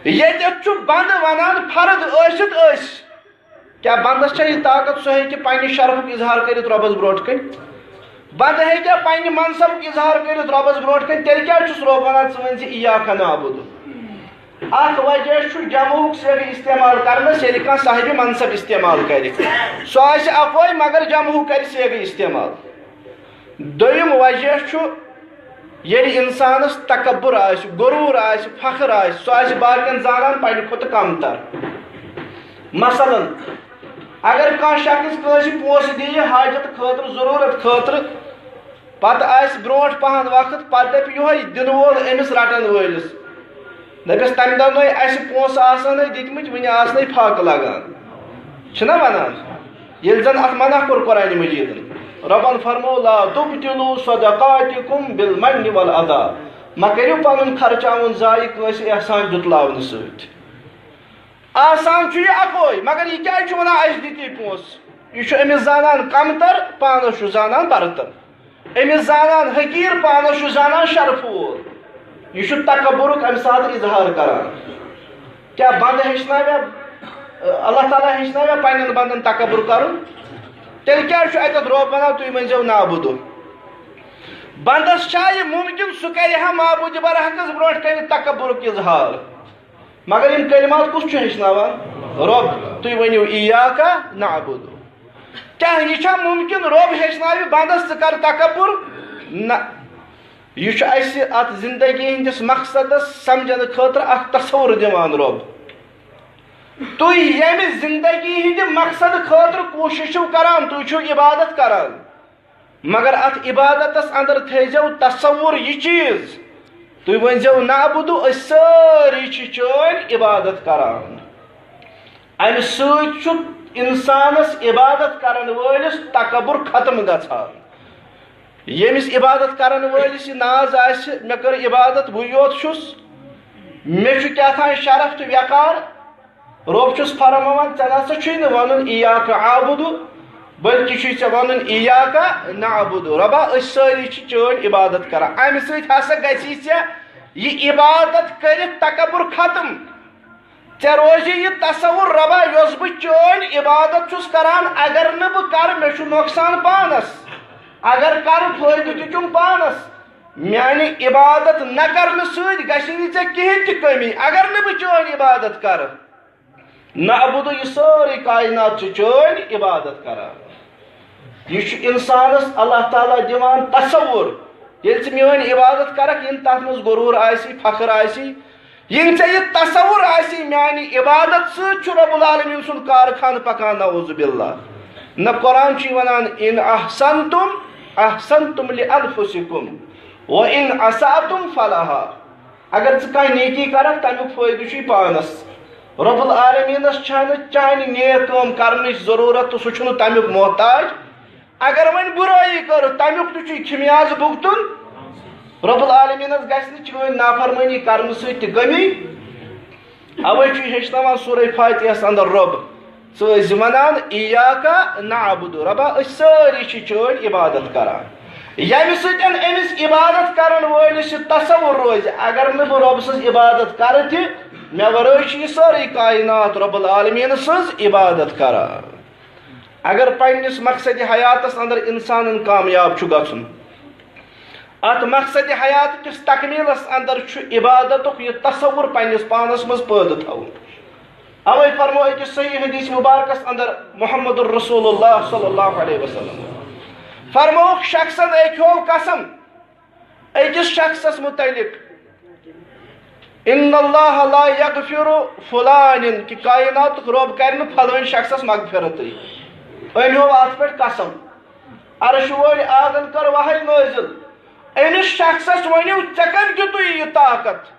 ییٚتٮ۪تھ چھُ بنٛدٕ ونان، فرد ٲسِتھ ٲسۍ۔ کیٛاہ بندس چھا یہِ طاقت، سُہ ہیٚکہِ پننہِ شرفُک اظہار کٔرِتھ رۄبس برونٛٹھ کنہِ؟ بندٕ ہیٚکیا پننہِ منصبُک اظہار کٔرِتھ رۄبس برونٛٹھ کنہِ؟ تیٚلہِ کیٛازِ چھُس رۄب ونان، "ژٕ ؤنۍ زِ ایاک نعبد"؟ اکھ وجہ چھُ جمعُک صیغہٕ استعمال کرنس، ییٚلہِ کانٛہہ صاحبِ منصب استعمال کرِ۔ سُہ آسہِ اکوے، مگر جمعُک کرِ صیغہٕ استعمال۔ دوٚیِم وجہ چھُ، ییٚلہِ اِنسانَس تکبر آسہِ، غروٗر آسہِ، فخر آسہِ، سُہ آسہِ باقین زانان پننہِ کھۄتہٕ کمتر۔ مثلاً، اگر کانٛہہ شخص کٲنٛسہِ پونٛسہٕ دِیہِ حاجت خٲطرٕ، ضروٗرت خٲطرٕ، پتہٕ آسہِ برونٛٹھ پہن وقت، پتہٕ دپہِ یِہوٚے دِنہٕ وول أمِس رٹن وٲلِس، دپٮ۪س، "تمہِ دۄہ نَے اَسہِ پونٛسہٕ آسان نَے دِتمٕتۍ، وٕنہِ آسنَے فاقہٕ لگان"۔ چھِنہ ونان؟ ییٚلہِ زن اتھ منع کوٚر قرآنِ مجیدن، رۄبن فرموو، "لا تبطلوا صدقاتکم بالمن والاذی"، مہ کٔرِو پنُن خرچاوُن ضایع کٲنٛسہِ احسان جُتلاونہٕ سۭتۍ۔ آسان چھُ یہِ اکوے، مگر یہِ کیازِ چھُ ونان، "اسہِ دِتی پونٛسہٕ"؟ یہِ چھُ أمِس زانان کمتر، پانس چھُ زانان برتر۔ أمِس زانان حقیٖر، پانس چھُ زانان شرفہٕ وول۔ یہِ چھُ تکبرُک امہِ ساتہٕ اظہار کران۔ کیٛاہ بندٕ ہیٚچھناویا، اللہ تعالیٰ ہیٚچھناویا پننٮ۪ن بندن تکبر کرُن؟ تیٚلہِ کیٛازِ چھُ اتٮ۪تھ رۄب ونان، "تُہۍ ؤنۍزیو نعبدو"؟ بندس چھا یہِ ممکن، سُہ کرِ ہا معبودِ برحقس برونٛٹھ کنہِ تکبرُک اظہار؟ مگر یِم کلمات کُس چھُ ہیٚچھناوان؟ رۄب۔ "تُہۍ ؤنِو، ایاک نعبد"۔ کیٛاہ یہِ چھا ممکن، رۄب ہیٚچھناوِ بندس، "ژٕ کر تکبر"؟ نہ، یہِ چھُ اَسہِ اَتھ زِندگی ہٕنٛدِس مقصدس سمجھنہٕ خٲطرٕ اکھ تصور دِوان رۄب۔ تُہۍ ییٚمہِ زِندگی ہٕنٛدِ مقصدٕ خٲطرٕ کوٗشِش چھِو کران، تُہۍ چھِو عبادت کران، مگر اَتھ عبادتس اندر تھٲیزیو تصور یہِ چیٖز، تُہۍ ؤنۍزیو، "نعبدُ"، أسۍ سٲری چھِ چٲنۍ عبادت کران۔ اَمہِ سۭتۍ چھُ اِنسانَس عبادت کَرَن وٲلِس تکبر ختم گژھان۔ ییٚمِس عبادت کَرَن وٲلِس یہِ ناز آسہِ، "مےٚ کٔر عبادت، بٕے یوت چھُس، مےٚ چھُ کیٛاہ تام شرف تہٕ وقار"، رۄب چھُس فرماوان، "ژےٚ نہ سا چھُے نہٕ وَنُن 'ایاک اعبد'، بلکہِ چھُے ژےٚ وَنُن 'ایاک نعبد'۔ رۄبا، أسۍ سٲری چھِ چٲنۍ عبادت کَران۔" اَمہِ سۭتۍ ہسا گژھی ژےٚ یہِ عبادت کٔرِتھ تکبر ختم۔ ژےٚ روزِ یہِ تصور، "رۄبا، یۄس بہٕ چٲنۍ عبادت چھُس کران، اگر نہٕ بہٕ کرٕ، مےٚ چھُ نۄقصان پانس۔ اگر کرٕ، فٲیدٕ تہِ چھُم پانس۔ میانہِ عبادت نہ کرنہٕ سۭتۍ گژھِ نہٕ ژےٚ کِہینۍ تہِ کٔمی، اگر نہٕ بہٕ چٲنۍ عبادت کرٕ۔" نعبدُ، یہِ سٲرٕے کائنات چھِ چٲنۍ عبادت کران۔ یہِ چھُ اِنسانَس اللہ تعالیٰ دِوان تصور۔ ییٚلہِ ژٕ میٛٲنۍ عبادت کَرَکھ، یِنہٕ تَتھ منٛز غروٗر آسی، فخر آسی، یِنہٕ ژےٚ یہِ تصور آسی، میٛانہِ عبادت سۭتۍ چھُ رب العالمین سُنٛد کارخانہٕ پَکان، نعوذ باللہ۔ نہ، قرآن چھُے وَنان، "ان احسنتم احسنتم لانفسکم وان اسأتم فلہا"۔ اگر ژٕ کانٛہہ نیکی کرکھ، تمیُک فٲیدٕ چھُے پانس۔ رب العالمینس چھنہٕ چانہِ نیک کٲم کرنٕچ ضروٗرت تہٕ سُہ چھُنہٕ تمیُک محتاج۔ اگر وۄنۍ بُرٲیی کٔرٕتھ، تمیُک تہِ چھُے خمیازٕ بھُگتُن۔ رب العالمینس گژھِ نہٕ چٲنۍ نافرمٲنی کرنہٕ سۭتۍ تہِ کمی۔ اوے چھُ ہیٚچھناوان سورہ فاتحس اندر رب، ژٕ ٲسۍ زِ ونان، "ایاک نعبد"، ربا، أسۍ سٲری چھِ چٲنۍ عبادت کران۔ ییٚمہِ سۭتۍ أمِس عبادت کرن وٲلِس یہِ تصور روزِ، اگر نہٕ بہٕ رۄب سٕنٛز عبادت کرٕ تہِ، مےٚ ورٲے چھِ یہِ سٲرٕے کائنات رب العالمین سٕنٛز عبادت کران۔ اگر پننِس مقصدِ حیاتس اندر انسانن کامیاب چھُ گژھُن، اتھ مقصدِ حیات کِس تکمیلس اندر چھُ عبادتُک یہِ تصور پننِس پانس منٛز پٲدٕ تھاوُن۔ اوے فرمو أکِس صحیح حدیث مبارکس اندر محمد رسول اللہ صلی اللہ علیہ وسلم فرمووُکھ، شخصن اکہِ ہیوٚو قسم أکِس شخصس متعلق، "ان اللہ لا یغفر فلان"، کہِ کائناتُک رۄب کرِ نہٕ فلٲنۍ شخصس مغفرتٕے۔ أمۍ ہیوٚو اتھ پٮ۪ٹھ قسم۔ عرش وٲلۍ آگن کٔر وحی نٲزِل، "أمِس شخصس ؤنِو، ژےٚ کٔمۍ دیُتُے یہِ طاقت؟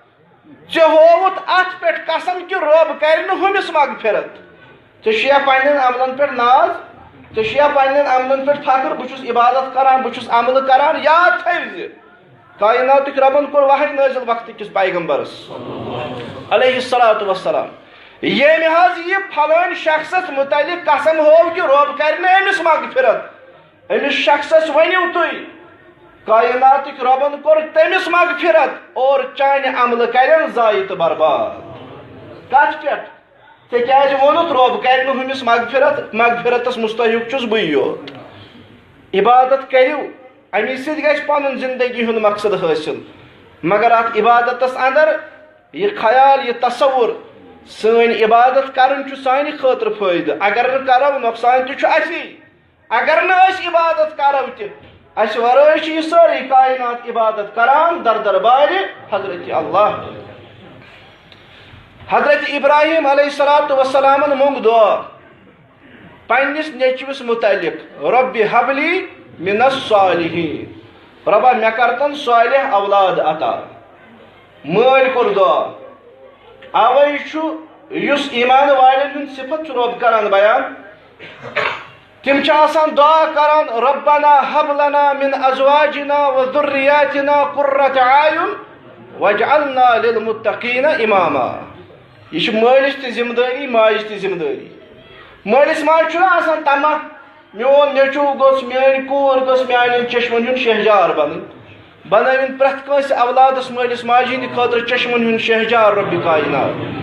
ژےٚ ہووُتھ اتھ پٮ۪ٹھ قسم کہِ رۄب کرِ نہٕ ہُمِس مغفرت۔ ژےٚ چھُیا پننٮ۪ن عملن پٮ۪ٹھ ناز؟ ژےٚ چھُیا پننٮ۪ن عملن پٮ۪ٹھ فخر؟ بہٕ چھُس عبادت کران، بہٕ چھُس عملہٕ کران، یاد تھٲوزِ۔" کائناتٕکۍ رۄبن کوٚر وحی نٲزِل وقتہٕ کِس پیغمبرس علیہ الصلوۃ والسلام، ییٚمۍ حظ یہِ فلٲنۍ شخصس متعلق قسم ہوو کہِ رۄب کرِ نہٕ أمِس مغفرت، أمِس شخصس ؤنِو تُہۍ، کائناتٕکۍ رۄبن کوٚر تٔمِس مغفرت اور چانہِ عملہٕ کرن ضایع تہٕ برباد۔ کتھ پٮ۪ٹھ؟ ژےٚ کیازِ ووٚنُتھ رۄب کرِ نہٕ ہُمِس مغفرت؟ مغفرتس مستحق چھُس بٕے یوت۔ عبادت کٔرِو، اَمی سۭتۍ گژھِ پنُن زندگی ہُنٛد مقصد حٲصِل۔ مگر اتھ عبادتس اندر یہِ خیال، یہِ تصور، سٲنۍ عبادت کرٕنۍ چھُ سانہِ خٲطرٕ فٲیدٕ، اگر نہٕ کرو، نۄقصان تہِ چھُ اسی۔ اگر نہٕ أسۍ عبادت کرو تہِ، اسہِ ورٲے چھِ یہِ سٲرٕے کائنات عبادت کران در دربارِ حضرت اللہ۔ حضرت ابراہیم علیہ الصلوۃ والسلامن مونگ دعا پننِس نیچوِس متعلق، "رب حب لی من الصالحین"، رۄبا، مےٚ کر تن صالح اولاد عطا۔ مٲلۍ کوٚر دعا۔ اوے چھُ یُس ایمان والٮ۪ن ہُنٛد صفت چھُ رۄب کران بیان، تِم چھِ آسان دعا کران، "ربنا ہب لنا من ازواجنا و ذریاتنا قرۃ اعین واجعلنا للمتقین اماما۔" یہِ چھِ مٲلِس تہِ ذمہٕ دٲری، ماجہِ تہِ ذمہٕ دٲری۔ مٲلِس ماجہِ چھُنہ آسان طمع، "میون نیٚچوٗ گوٚژھ، میٲنۍ کوٗر گٔژھ میانٮ۪ن چشمن ہُنٛد شہجار بنٕنۍ۔" بنٲوِن پرٛٮ۪تھ کٲنٛسہِ اولادس مٲلِس ماجہِ ہٕنٛدِ خٲطرٕ چشمن ہُنٛد شہجار رۄبِ کائنات۔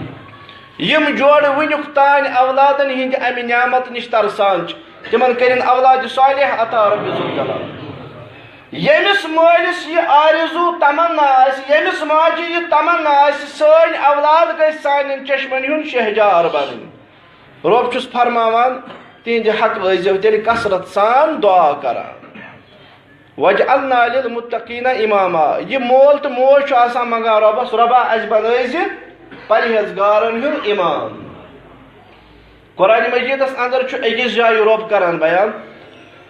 یِم جوڑٕ وٕنیُک تام اولادن ہٕنٛدِ امہِ نعمت نِش ترسان چھِ، تِمن کٔرِن اولادِ صالح عطا رۄبِ ذوالجلال۔ ییٚمِس مٲلِس یہِ آرزو تمنا آسہِ، ییٚمِس ماجہِ یہِ تمنا آسہِ، "سٲنۍ اولاد گژھِ سانٮ۪ن چشمن ہُنٛد شہجار بنٕنۍ"، رۄب چھُس فرماوان، تِہنٛدِ حق ٲسۍزیو تیٚلہِ کثرت سان دعا کران۔ وجعلنا للمتقین اماما۔ یہِ مول تہٕ موج چھُ آسان منٛگان رۄبَس، رۄبا، اَسہِ بنٲوزِ پرہیزگارن ہُنٛد امام۔ قرآن مجیدس اندر چھُ أکِس جایہِ رۄب کران بیان،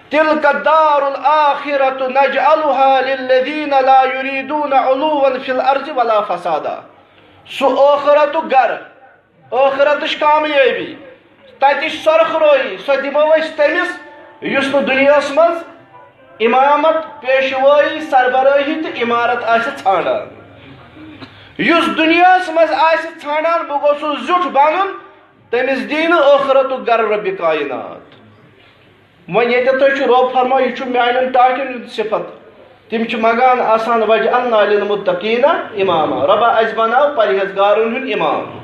تلک الدار الآخرۃ نجعلها للذین لا یریدون علوا فی الارض ولا فسادا۔ سُہ ٲخرتُک گرٕ، ٲخرتٕچ کامیٲبی، تتِچ سرخرٲہی، سۄ دِمو أسۍ تٔمِس یُس نہٕ دُنیاہس منٛز امامت، پیشوٲیی، سربرٲہی تہٕ عمارت آسہِ ژھانڈان۔ یُس دُنیاہس منٛز آسہِ ژھانڈان بہٕ گوٚژھُس زیُٹھ بنُن، تٔمِس دی نہٕ ٲخرتُک گرٕ رۄبِ کائنات۔ وۄنۍ ییٚتٮ۪تھ تۄہہِ چھُ رۄب فرماوان، یہِ چھُ میانٮ۪ن ٹاٹھٮ۪ن ہُنٛد صفت۔ تِم چھِ منٛگان آسان، وجعلنا للمتقین اماما، رۄبا، اَسہِ بناو پرہیزگارن ہُنٛد امام۔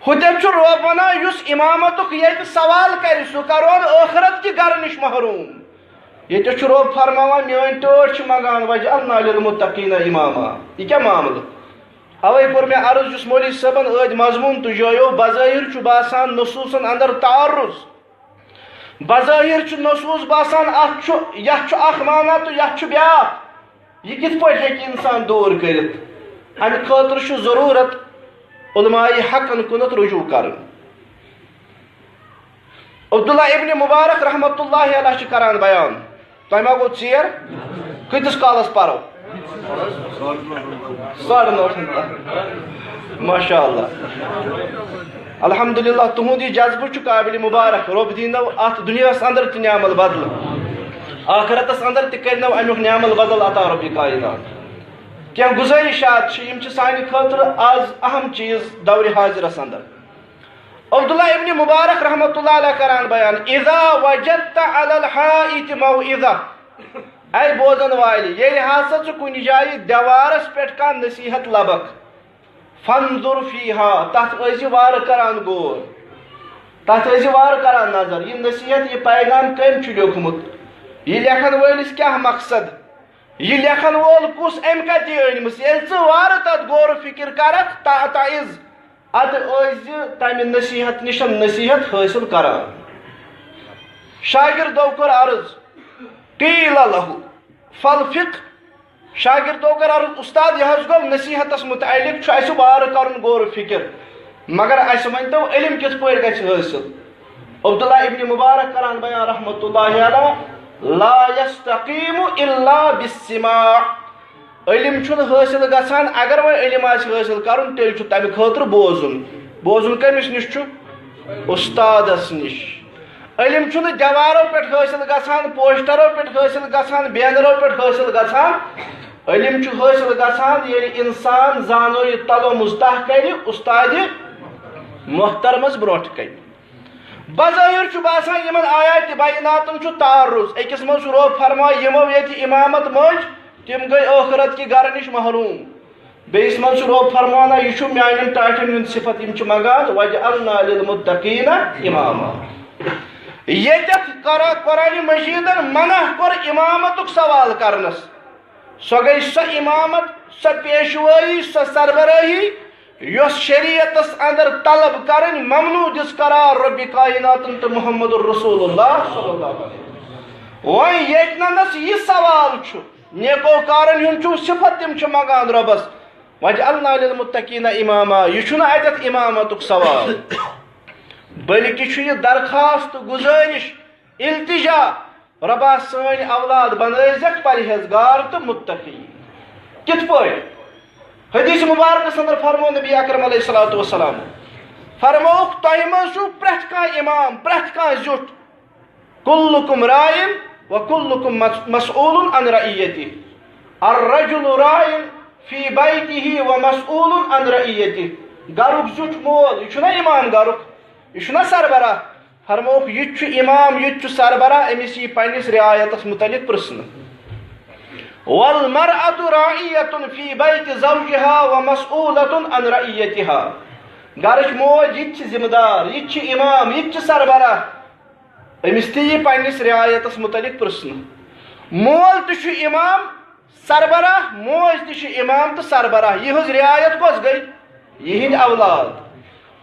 ہُتٮ۪تھ چھُ رۄب ونان، یُس امامتُک ییٚتہِ سوال کرِ، سُہ کرون ٲخرت کہِ گرٕ نِش محروم۔ ییٚتٮ۪تھ چھُ رۄب فرماوان، میٲنۍ ٹٲٹھۍ چھِ منٛگان، وجعلنا للمتقین اماما۔ یہِ کیٛاہ معاملہٕ؟ اوے کوٚر مےٚ عرض، یُس مولوی صٲبن ٲدۍ مضموٗن تُجٲیو، بظٲہر چھُ باسان نصوٗصن اندر تعارض۔ بظٲہر چھُ نصوٗص باسان، اتھ چھُ، یتھ چھُ اکھ معنی تہٕ یتھ چھُ بیٛاکھ۔ یہِ کِتھ پٲٹھۍ ہیٚکہِ انسان دوٗر کٔرِتھ؟ امہِ خٲطرٕ چھُ ضروٗرت علماء حقن کُنتھ رجوع کرُن۔ عبداللہ ابن مبارک رحمتہ اللہ علیہ چھُ کران بیان، تۄہہِ ما گوٚو ژیر؟ کۭتِس کالس پرو؟ ساڑٕ نَو۔ ماشاء اللہ۔ الحمدللہ، تُہُنٛد یہِ جذبہٕ چھُ قابل مبارک۔ رۄب دِنو اتھ دُنیاہس اندر تہِ نعمل بدلہٕ، آخرتس اندر تہِ کرنو امیُک نعمل بدل عطا رۄبِ کائنات۔ کینٛہہ گُزٲرِشات چھِ، یِم چھِ سانہِ خٲطرٕ از اہم چیٖز دورِ حاضرس اندر۔ عبداللہ ابن مبارک رحمتہ اللہ علیہ کران بیان، اذا وجدت علی الحائط موعظہ، اے بوزن والہِ، ییٚلہِ ہسا ژٕ کُنہِ جایہِ دیوارس پٮ۪ٹھ کانٛہہ نصیحت لبکھ، فانظر فیہا، تتھ ٲسۍ زِ وارٕ کران غور، تتھ ٲسۍ زِ وارٕ کران نظر، یہِ نصیحت، یہِ پیغام کٔمۍ چھُ لیوٚکھمُت، یہِ لیکھن وٲلِس کیٛاہ مقصد، یہِ لیکھن وول کُس، أمۍ کتہِ یہِ أنمٕژ؟ ییٚلہِ ژٕ وارٕ تتھ غور و فکر کرکھ، تعتعظ، ادٕ ٲسۍ زِ تمہِ نصیحت نِش نصیحت حٲصِل کران۔ شاگردو کوٚر عرض، قیل لہ، فالفقہ۔ شاگردو کوٚر عرض، استاد، یہِ حظ گوٚو نصیحتس متعلق چھُ اسہِ وارٕ کرُن غور و فکر، مگر اسہِ ؤنۍ تو علم کِتھ پٲٹھۍ گژھِ حٲصِل؟ عبداللہ ابن مبارک کران بیان رحمتہ اللہ علیہ، لا یستقیم الا بالسماع۔ علم چھُنہٕ حٲصِل گژھان، اگر وۄنۍ علم آسہِ حٲصِل کرُن، تیٚلہِ چھُ تمہِ خٲطرٕ بوزُن۔ بوزُن کٔمِس نِش چھُ؟ استادس نِش۔ علم چھُنہٕ دیوارو پٮ۪ٹھ حٲصِل گژھان، پوسٹرو پٮ۪ٹھ حٲصِل گژھان، بینرو پٮ۪ٹھ حٲصِل گژھان۔ علم چھُ حٲصِل گژھان، ییٚلہِ انسان زانو یہِ تلو مزتح کرِ استادِ محترمس برونٛٹھ کنہِ۔ بظٲہر چھُ باسان، یِمن آیاتِ بیناتن چھُ تعارض۔ أکِس منٛز چھُ رۄب فرمان، یِمو ییٚتہِ امامت مٔنٛج، تِم گٔے ٲخرت کہِ گرٕ نِش محروم۔ بیٚیِس منٛز چھُ رۄب فرمانا، یہِ چھُ میانٮ۪ن ٹاٹھٮ۪ن ہُنٛد صفت، یِم چھِ منٛگان، وجعلنا للمتقین اماما۔ ییٚتٮ۪تھ قرآ-، قرآنِ مجیدن منع کوٚر امامتُک سوال کرنس۔ سۄ گٔے سۄ امامت، سۄ پیشوٲیی، سۄ سربرٲہی، یۄس شریعتس اندر طلب کرٕنۍ ممنوع دِژ قرار رۄبِ کائناتن تہٕ محمد رسول اللہ صلی اللہ علیہ وسلم۔ وۄنۍ ییٚتہِ نَنَس یہِ سوال چھُ، نیکوکارن ہُنٛد چھُ صفت، تِم چھِ منٛگان رۄبس، وجعلنا للمتقین اماما، یہِ چھُنہٕ اتٮ۪تھ امامتُک سوال، بلکہِ چھُ یہِ درخواست، گزٲرش، التجا، رۄبا، سٲنۍ اولاد بنٲوزٮ۪کھ پرہیزگار تہٕ متقی۔ کِتھ پٲٹھۍ؟ حدیث مبارکس اندر فرمو نبی اکرم علیہ الصلوۃ والسلام، فرمووُکھ، تۄہہِ منٛز چھُ پرٛٮ۪تھ کانٛہہ امام، پرٛٮ۪تھ کانٛہہ زیُٹھ، کلکم راعٍ و کلکم مس-، مسئول عن رعیتہ۔ الرجل راعٍ فی بیتہ و مسئول عن رعیتہ۔ گرُک زیُٹھ مول، یہِ چھُنہ امام گرُک، یہِ چھُنہ سربراہ؟ فرمووُکھ، یہِ تہِ چھُ امام، یہِ تہِ چھُ سربراہ، أمِس یی پننِس رعایتس متعلق پرژھنہٕ۔ والمرأة راعیة فی بیت زوجہا و مسئولة عن رعیتہا۔ گرٕچ موج، یہِ تہِ چھِ ذمہ دار، یہِ تہِ چھِ امام، یہِ تہِ چھِ سربراہ، أمِس تہِ یی پننِس رعایتس متعلق پرژھنہٕ۔ مول تہِ چھُ امام، سربراہ، موج تہِ چھِ امام تہٕ سربراہ۔ یِہٕنٛز رعایت کۄس گٔے؟ یِہِنٛدۍ اولاد۔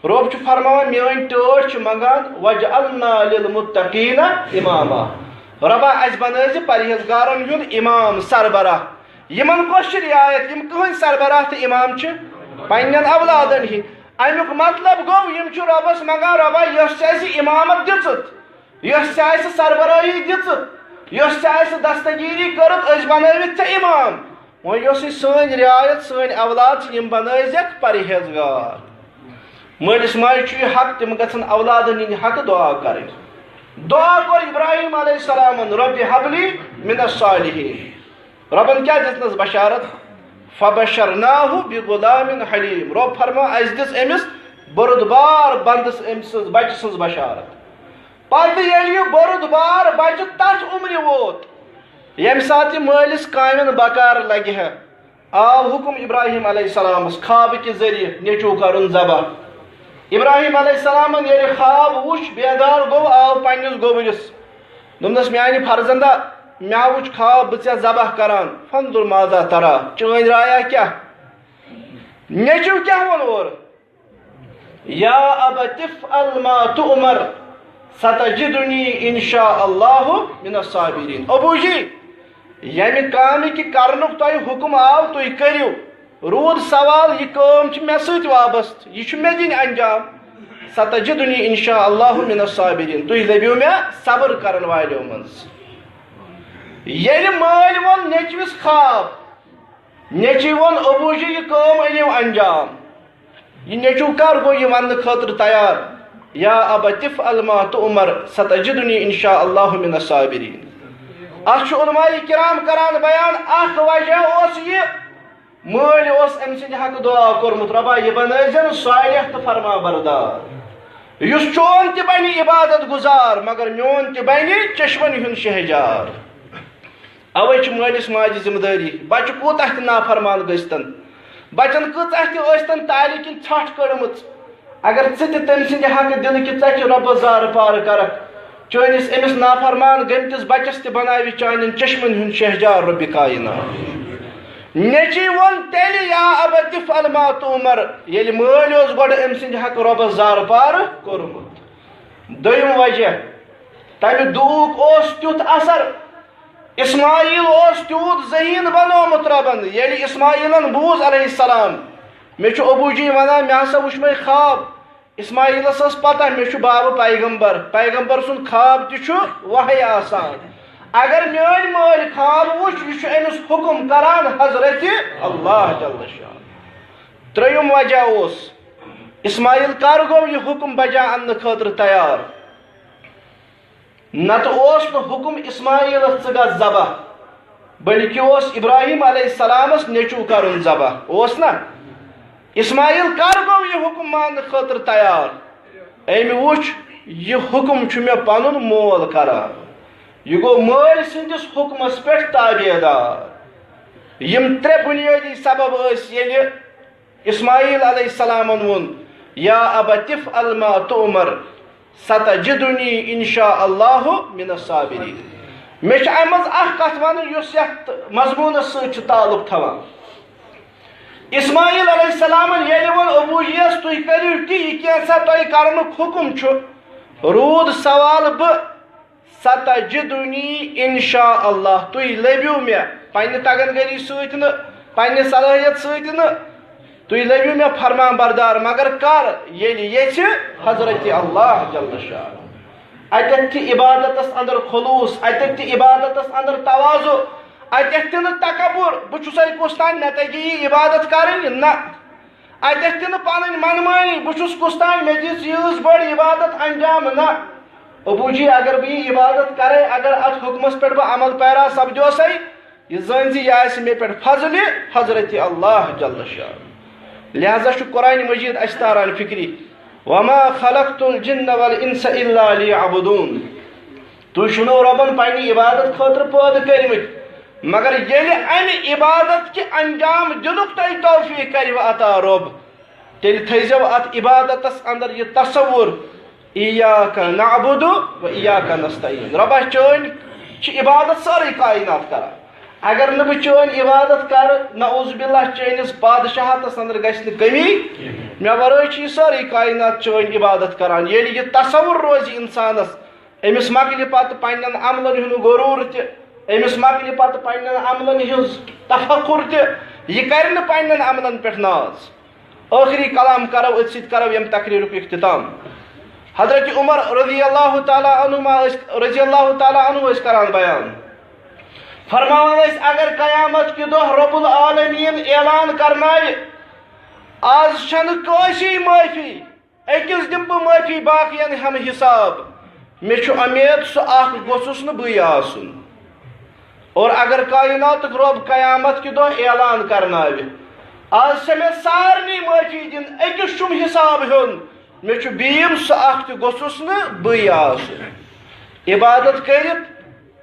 رۄب چھُ فرماوان، میٲنۍ ٹٲٹھۍ چھِ منٛگان، وجعلنا للمتقین اماما۔ رۄبا، اَسہِ بنٲوزِ پرہیزگارن ہُنٛد امام، سربراہ۔ یِمن کۄس چھِ رعایت؟ یِم کٕہٕنٛدۍ سربراہ تہٕ امام چھِ؟ پننٮ۪ن اولادن ہٕنٛدۍ۔ اَمیُک مطلب گوٚو، یِم چھِ رۄبس منٛگان، رۄبا، یۄس ژےٚ اَسہِ امامت دِژٕتھ، یۄس ژےٚ اَسہِ سربرٲہی دِژٕتھ، یۄس ژےٚ اَسہِ دستگیری کٔرٕتھ، أسۍ بنٲوِتھ ژےٚ امام، وۄنۍ یۄس یہِ سٲنۍ رعایت، سٲنۍ اولاد چھِ، یِم بنٲوزٮ۪کھ پرہیزگار۔ مٲلِس ماجہِ چھُ یہِ حق، تِم گژھن اولادن ہٕنٛدِ حقہٕ دعا کرٕنۍ۔ دعا کوٚر ابراہیم علیہ السلامن، "رب حبلی من الصالحین۔" رۄبن کیٛاہ دِژنس بشارت؟ "فبشرناہ بغلام حلیم۔" رۄب فرما، "اسہِ دِژ أمِس بُردبار بندس، أمۍ سٕنٛز بچہِ سٕنٛز بشارت۔" پتہٕ ییٚلہِ یہِ بُردبار بچہِ تتھ عمرِ ووت، ییٚمہِ ساتہٕ یہِ مٲلِس کامٮ۪ن بکار لگہِ ہے، آو حکم ابراہیم علیہ السلامس خوابہٕ کہِ ذٔریعہٕ نیٚچوٗ کرُن ذبح۔ ابراہیم علیہ السلامن ییٚلہِ خواب وُچھ، بیدار گوٚو، آو پننِس گوٚبرِس، دوٚپنس، "میانہِ فرزندا، مےٚ وُچھ خواب، بہٕ ژےٚ ذبح کران، فانظر ماذا ترا، چٲنۍ رایا کیٛاہ؟" نیٚچو کیٛاہ ووٚن اورٕ؟ "یا ابت افعل ما تؤمر، ستجدنی ان شاء اللہ من الصابرین۔" ابو جی، ییٚمہِ کامہِ کہِ کرنُک تۄہہِ حکم آو، تُہۍ کٔرِو۔ روٗد سوال، یہِ کٲم چھِ مےٚ سۭتۍ وابستہٕ، یہِ چھُ مےٚ دِنۍ انجام۔ "ستجدنی ان شاء اللہ من الصابرین"، تُہۍ لٔبِو مےٚ صبر کرن والیو منٛز۔ ییٚلہِ مٲلۍ ووٚن نیٚچوِس خواب، نیٚچوۍ ووٚن، "ابو جی، یہِ کٲم أنِو انجام۔" یہِ نیٚچو کر گوٚو یہِ وننہٕ خٲطرٕ تیار؟ "یا ابت افعل ما تؤمر، ستجدنی ان شاء اللہ من الصابرین۔" اتھ چھُ علماء کرام کران بیان، اکھ وجہ اوس یہِ، مٲلۍ اوس أمۍ سٕنٛدِ حقہٕ دعا کوٚرمُت، "رۄبا، یہِ بنٲوزٮ۪ن صالح تہٕ فرما بردار، یُس چون تہِ بنہِ عبادت گزار، مگر میون تہِ بنہِ چشمن ہُنٛد شہجار۔" اوے چھِ مٲلِس ماجہِ ذمہٕ دٲری، بچہِ کوٗتاہ تہِ نافرمان گٔژھتن، بچن کۭژاہ تہِ ٲسۍتن تالہِ کِنۍ ژھٹھ کٔڑمٕژ، اگر ژٕ تہِ تٔمۍ سٕنٛدِ حقہٕ دِلہٕ کہِ ژۄچہِ رۄبس زارٕ پارٕ کرکھ، چٲنِس أمِس نافرمان گٔمتِس بچس تہِ بناوِ چانٮ۪ن چشمن ہُنٛد شہجار رۄبِ کاینات۔ نیٚچوۍ ووٚن تیٚلہِ، "یا ابت افعل ما تؤمر"، ییٚلہِ مٲلۍ اوس گۄڈٕ أمۍ سٕنٛدِ حقہٕ رۄبس زارٕ پارٕ کوٚرمُت۔ دوٚیِم وجہ، تمہِ دُعہُک اوس تیُتھ اثر، اسماعیل اوس تیوٗت ذہین بنومُت رۄبن۔ ییٚلہِ اسماعیلن بوٗز علیہ السلام، "مےٚ چھُ ابو جی ونان، مےٚ ہسا وُچھ مےٚ خواب"، اسماعیلس ٲس پتہ، مےٚ چھُ بابہٕ پیغمبر، پیغمبر سُنٛد خواب تہِ چھُ وحی آسان۔ اگر میٲنۍ مٲلۍ خواب وُچھ، یہِ چھُ أمِس حکم کران حضرت اللہ جل شان۔ ترٛیٚیِم وجہ اوس، اسماعیل کر گوٚو یہِ حکم بجا اننہٕ خٲطرٕ تیار؟ نتہٕ اوس نہٕ حکم اسماعیلس ژٕ گژھ ذبح، بلکہِ اوس ابراہیم علیہ السلامس نیٚچو کرُن ذبح، اوس نا؟ اسماعیل کر گوٚو یہِ حکم ماننہٕ خٲطرٕ تیار؟ أمۍ وُچھ، یہِ حکم چھُ مےٚ پنُن مول کران، یہِ گوٚو مٲلۍ سٕنٛدِس حکمس پٮ۪ٹھ تابع دار۔ یِم ترٛےٚ بُنیٲدی سبب ٲسۍ، ییٚلہِ اسماعیل علیہ السلامن ووٚن، "یا ابت افعل ما تؤمر، ستجدنی ان شاء اللہ من الصابرین۔" مےٚ چھِ اَمہِ منٛز اکھ کتھ ونٕنۍ، یۄس یتھ مضموٗنس سۭتۍ چھِ تعلق تھاوان۔ اسماعیل علیہ السلامن ییٚلہِ ووٚن ابو جیَس، "تُہۍ کٔرِو تہِ، یہِ کینٛژھا تۄہہِ کرنُک حُکم چھُ"، روٗد سوال، بہٕ، "ستجدنی ان شاء اللہ"، تُہۍ لٔبِو مےٚ، پننہِ تگن گٔری سۭتۍ نہٕ، پننہِ صلٲحیت سۭتۍ نہٕ، تُہۍ لٔبِو مےٚ فرمان بردار، مگر کر؟ ییٚلہِ یژھِ حضرت اللہ جل شانہ۔ اتٮ۪تھ تہِ عبادتس اندر خلوص، اتٮ۪تھ تہِ عبادتس اندر تواضع، اتٮ۪تھ تہِ نہٕ تکبر، بہٕ چھُسے کُس تام، مےٚ تگہِ یہِ عبادت کرٕنۍ، نہ۔ اتٮ۪تھ تہِ نہٕ پنٕنۍ منمٲنی، بہٕ چھُس کُس تام، مےٚ دِژ ییٖژ بٔڑ عبادت انجام، نہ۔ ابو جی، اگر بہٕ یہِ عبادت کرے، اگر اتھ حکمس پٮ۪ٹھ بہٕ عمل پیرا سپدیوسے، یہِ زٲنۍ زِ یہِ آسہِ مےٚ پٮ۪ٹھ فضلِ حضرت اللہ جل شانہ۔ لہذا چھُ قرآن مجید اسہِ تاران فکرِ، "وما خلقت الجن والانس الا لیعبدون"۔ تُہۍ چھِو نہٕ رۄبن پننہِ عبادت خٲطرٕ پٲدٕ کٔرمٕتۍ، مگر ییٚلہِ امہِ عبادت کہِ انجام دِنُک تۄہہِ توفیق کرِوٕ عطا رۄب، تیٚلہِ تھٲیزیو اتھ عبادتس اندر یہِ تصور، "ایاک نعبد و ایاک نستعین"، رۄبا، چٲنۍ چھِ عبادت سٲرٕے کائنات کران، اگر نہٕ بہٕ چٲنۍ عبادت کرٕ، نعوذ باللہ، چٲنِس بادشاہتس اندر گژھِ نہٕ کمی، مےٚ ورٲے چھِ یہِ سٲرٕے کائنات چٲنۍ عبادت کران۔ ییٚلہِ یہِ تصور روزِ انسانس، أمِس مۄکلہِ پتہٕ پننٮ۪ن عملن ہُنٛد غروٗر تہِ، أمِس مۄکلہِ پتہٕ پننٮ۪ن عملن ہٕنٛز تفخر تہِ، یہِ کرِ نہٕ پننٮ۪ن عملن پٮ۪ٹھ ناز۔ ٲخری کلام کرو أتھۍ سۭتۍ، کرو ییٚمہِ تقریٖرُک اختتام۔ حضرت عمر رضی اللہ تعالیٰ عنہما ٲسۍ، رضی اللہ تعالیٰ عنہ ٲسۍ کران بیان، فرماوان ٲسۍ، اگر قیامت کہِ دۄہ رب العالمین اعلان کرنایہِ، آز چھنہٕ کٲنٛسی معٲفی، أکِس دِمہٕ بہٕ معٲفی، باقین ہٮ۪مہٕ حساب۔ مےٚ چھُ اُمید سُہ اکھ گوٚژھُس نہٕ بٕے آسُن۔ اور اگر کائناتُک رب قیامت کہِ دۄہ اعلان کرناوِ، آز چھےٚ مےٚ سارنٕے معٲفی دِنۍ، أکِس چھُم حساب ہیوٚن، مےٚ چھُ بیٖم سُہ اکھ تہِ گوٚژھُس نہٕ بٕے آسُن۔ عبادت کٔرِتھ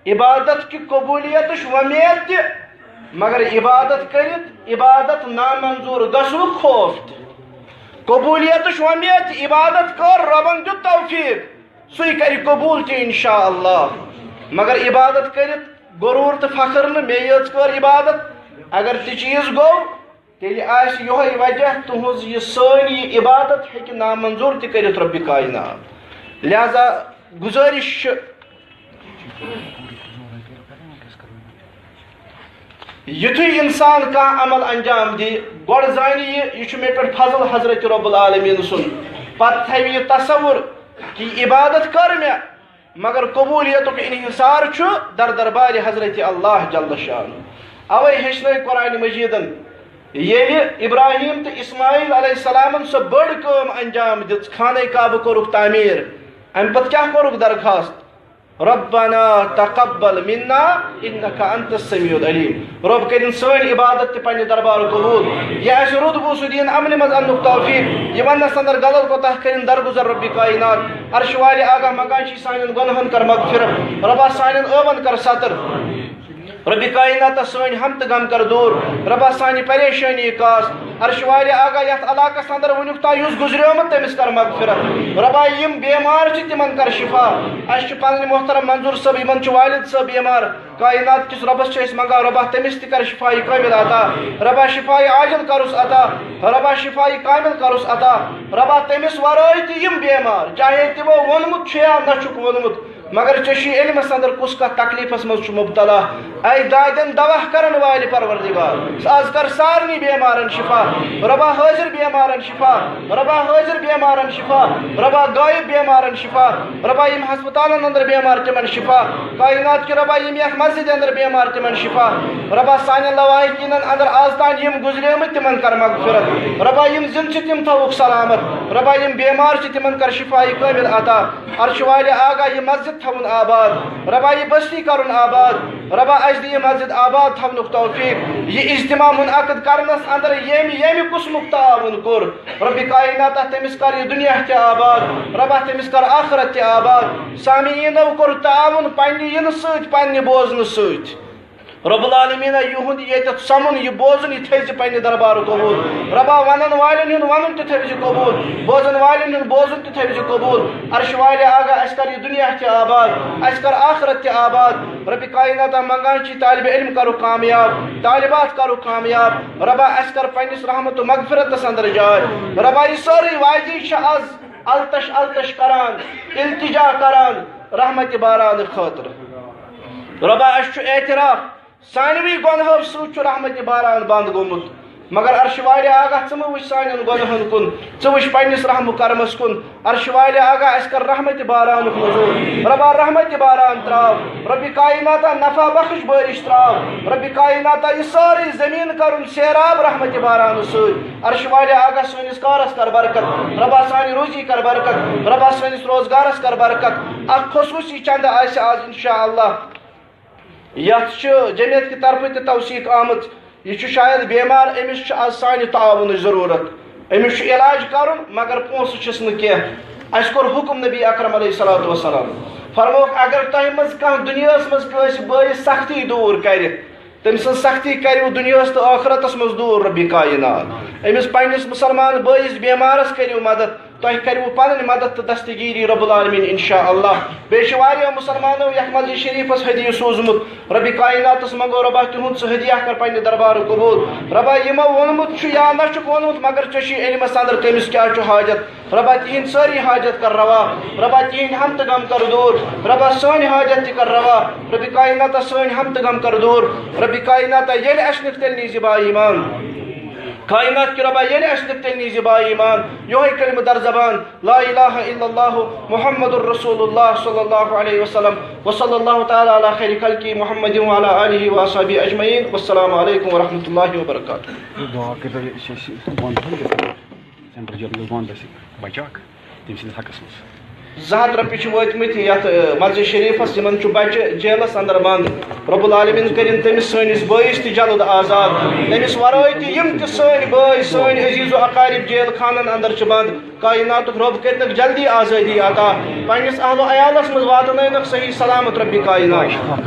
عبادت کہِ قبولیتٕچ وۄمید تہِ، مگر عبادت کٔرِتھ عبادت نامنظور گژھنُک خوف تہِ۔ قبولیتٕچ وۄمید تہِ، عبادت کٔر، رۄبن دیُت توفیق، سُے کرِ قبول تہِ انشاءاللہ۔ مگر عبادت کٔرِتھ غرور تہٕ فخر نہٕ، مےٚ یٲژ کٔر عبادت، اگر تہِ چیٖز گوٚو، تیٚلہِ آسہِ یِہوٚے وجہ تُہٕنٛز، یہِ سٲنۍ یہِ عبادت ہیٚکہِ نامنظور تہِ کٔرِتھ رۄبِ کائنات۔ لہذا گُزٲرِش چھِ، یُتھُے اِنسان کانٛہہ عمل انجام دِیہِ، گۄڈٕ زانہِ یہِ، یہِ چھُ مےٚ پٮ۪ٹھ فضل حضرت رب العالمین سُنٛد۔ پتہٕ تھاوِ یہِ تصور کہِ یہِ عبادت کٔر مےٚ، مگر قبولیتُک انحصار چھُ در دربارِ حضرت اللہ جل شانہ۔ اوے ہیٚچھنٲے قرآن مجیدن، ییٚلہِ ابراہیم تہٕ اسماعیل علیہ السلامن سۄ بٔڑ کٲم انجام دِژ، خانہ کعبہٕ کوٚرُکھ تعمیٖر، امہِ پتہٕ کیٛاہ کوٚرُکھ درخواست؟ ربنا تقبل منا انک انت السمیع العلیم۔ رب کٔرِن سٲنۍ عبادت تہِ پننہِ دربارٕ قبول۔ یہِ آسہِ رُت بوٗسہٕ دِیِن عملہِ منٛز اننُک توفیق۔ یہِ وننس اندر غلط کوتاہ کٔرِن درگُزر رب کائنات۔ عرش والِ آگاہ منگان چھِ سانٮ۪ن گۄنہن کر مغفرت۔ ربا سانٮ۪ن ٲبن کر ستر۔ رب کائناتہ سٲنۍ ہم تہٕ غم کر دوٗر۔ ربا سانہِ پریشٲنی کاس۔ عرش والِ آگاہ یتھ علاقس اندر وٕنیُک تام یُس گُزریومُت تٔمِس کر مغفرت۔ ربا یِم بیمار چھِ تِمن کر شفا۔ اسہِ چھُ پنٕنۍ محترم منظور صٲب، یِمن چھُ والد صٲب بیمار۔ کائنات کِس ربس چھِ أسۍ منگان ربا تٔمِس تہِ کر شفا کامل عطا۔ ربا شفا عاجل کرُس عطا۔ ربا شفا کامل کرُس عطا۔ ربا تٔمِس ورٲے تہِ یِم بیمار، چاہے تِمو ووٚنمُت چھُ یا نہ چھُکھ ووٚنمُت، مگر ژےٚ چھُے علمس اندر کُس کتھ تکلیفس منٛز چھُ مبتلا۔ اے دادٮ۪ن دوا کرن والہِ پروردگار، ژٕ از کر سارنٕے بیمارن شفا۔ ربا حٲضر بیمارن شفا، ربا حٲضر بیمارن شفا، ربا غٲیب بیمارن شفا، ربا یِم ہسپتالن اندر بیمار تِمن شفا، کائنات کہِ ربا یِم یتھ مسجدِ اندر بیمار تِمن شفا، ربا سانٮ۪ن لواحقینن اندر از تام یِم گُزریمٕتۍ تِمن کر مغفرت، ربا یِم زِندٕ چھِ تِم تھاوُکھ سلامت، ربا یِم بیمار چھِ تِمن کر شفا کامل عطا۔ عرش والِ آگاہ یہِ مسجد تھاوُن آباد، ربا یہِ بستی کرُن آباد، ربا اسہِ دِ یہِ مسجد آباد تھاونُک توفیق۔ یہِ اجتماع منعقد کرنس اندر ییٚمہِ ییٚمہِ قٕسمُک تعاوُن کوٚر، رب کائناتہ تٔمِس کر یہِ دُنیا تہِ آباد، ربا تٔمِس کر آخرت تہِ آباد۔ سامعیٖنو کوٚر تعاوُن پننہِ یِنہٕ سۭتۍ، پننہِ بوزنہٕ سۭتۍ۔ رب العالمین یِہُنٛد ییٚتٮ۪تھ سمُن، یہِ بوزُن، یہِ تھٲوزِ پننہِ دربارُک قبول۔ ربا ونن والٮ۪ن ہُنٛد ونُن تہِ تھٲوزِ قبول، بوزن والٮ۪ن ہُنٛد بوزُن تہِ تھٲوزِ قبول۔ عرش والِ آگاہ اسہِ کر یہِ دُنیا تہِ آباد، اسہِ کر آخرت تہِ آباد۔ رب کائناتہ منگان چھِ طالب علم کرُکھ کامیاب، طالبات کرُکھ کامیاب۔ ربا اسہِ کر پننِس رحمت و مغفرتس اندر جاے۔ ربا یہِ سٲرٕے واجی چھِ از التش التش کران، التجا کران رحمت باران خٲطرٕ۔ ربا اسہِ چھُ اعتراف، سانوٕے گۄنہو سۭتۍ چھُ رحمتِ باران بنٛد گوٚمُت۔ مگر عرشہِ والہِ آگاہ، ژٕ مہٕ وٕچھ سانٮ۪ن گۄنہن کُن، ژٕ وٕچھ پننِس رحم و کرمس کُن۔ عرشہِ والہِ آگاہ، اسہِ کر رحمتِ بارانُک نزول۔ ربا رحمتِ باران تراو۔ ربِ کائناتہ نفع بخش بٲرِش تراو۔ ربِ کائناتہ یہِ سٲرٕے زمین کرُن سیراب رحمتِ بارانہٕ سۭتۍ۔ عرشہِ والہِ آگاہ، سٲنِس کارس کر برکت۔ ربا سانہِ روزی کر برکت۔ ربا سٲنِس روزگارس کر برکت۔ اکھ خصوصی چندٕ آسہِ آز انشاءاللہ۔ یتھ چھُ جمعیت کہِ طرفہٕ تہِ توثیق آمٕژ۔ یہِ چھُ شاید بیمار، أمِس چھُ از سانہِ تعاونٕچ ضروٗرت۔ أمِس چھُ علاج کرُن، مگر پونٛسہٕ چھِس نہٕ کینٛہہ۔ اسہِ کوٚر حکم نبی اکرم علیہ الصلوۃ والسلام، فرمووُکھ، اگر تۄہہِ منٛز کانٛہہ دُنیاہس منٛز کٲنٛسہِ بٲیِس سختی دوٗر کرِ، تٔمۍ سٕنٛز سختی کریو دُنیاہس تہٕ ٲخرتس منٛز دوٗر ربِ کائنات۔ أمِس پننِس مسلمان بٲیِس بیمارس کریو مدد۔ تۄہہِ کَرِوٕ پَنٕنۍ مدد تہٕ دستگیٖری رب العالمین انشاء اللہ۔ بیٚیہِ چھِ واریاہو مُسلمانو یَتھ مسجد شریٖفَس ہدیہِ سوٗزمُت۔ ربِ کائناتَس منٛگو رۄبا تِہُنٛد سُہ ہدیہ کر پننہِ دربارٕ قبوٗل۔ رۄبا یِمو ووٚنمُت چھُ یا نہ چھُکھ ووٚنمُت، مگر ژےٚ چھُے علمَس اندر کٔمِس کیٛاہ چھُ حاجت۔ رۄبا تِہِنٛدۍ سٲری حاجت کر روا۔ رۄبا تِہِنٛدۍ ہم تہٕ غم کر دوٗر۔ رۄبا سٲنۍ حاجت تہِ کر روا۔ ربِ کائناتا سٲنۍ ہم تہٕ غم کر دوٗر۔ ربِ کائناتا ییٚلہِ اَسہِ نِکھ تیٚلہِ نیٖزِ با ایمان۔ کائنات کہِ رۄبا ییٚلہِ اَسہِ نِکھ تیٚلہِ نیٖزِ با ایمان۔ یِہوٚے کلمہٕ در زبان، لا الہ الا اللہ محمد رسول اللہ صلی اللہ علیہ وسلم۔ وصلی اللہ تعالی علی خیر خلقہ محمد وعلی آلہ وصحبہ اجمعین۔ والسلام علیکم ورحمۃ اللہ وبرکاتہ۔ دعا کٔرۍتو، یہِ چھِ اَسہِ بنٛد تھاوٕنۍ گژھِ سٮ۪نٹرل جیل منٛز بنٛد اَسہِ بچہِ اَکھ، تٔمۍ سٕنٛدِس حقس منٛز۔ زٕ ہتھ رۄپیہِ چھِ وٲتمٕتۍ یَتھ، اَ، مسجد شریٖفَس، یِمَن چھُ بَچہِ جیلَس اندر بنٛد۔ رب العالمین کٔرِن تٔمِس سٲنِس بٲیِس تہِ جلد آزاد۔ تٔمِس وَرٲے تہِ یِم تہِ سٲنۍ بٲے، سٲنۍ عزیٖز و اقارب جیل خانَن اندر چھِ بنٛد، کائناتُک رب کٔرِنَکھ جلدی آزٲدی عطا۔ پنٛنِس اہل و عیالَس منٛز واتنٲینَکھ صحیح سلامت ربِ کائنات۔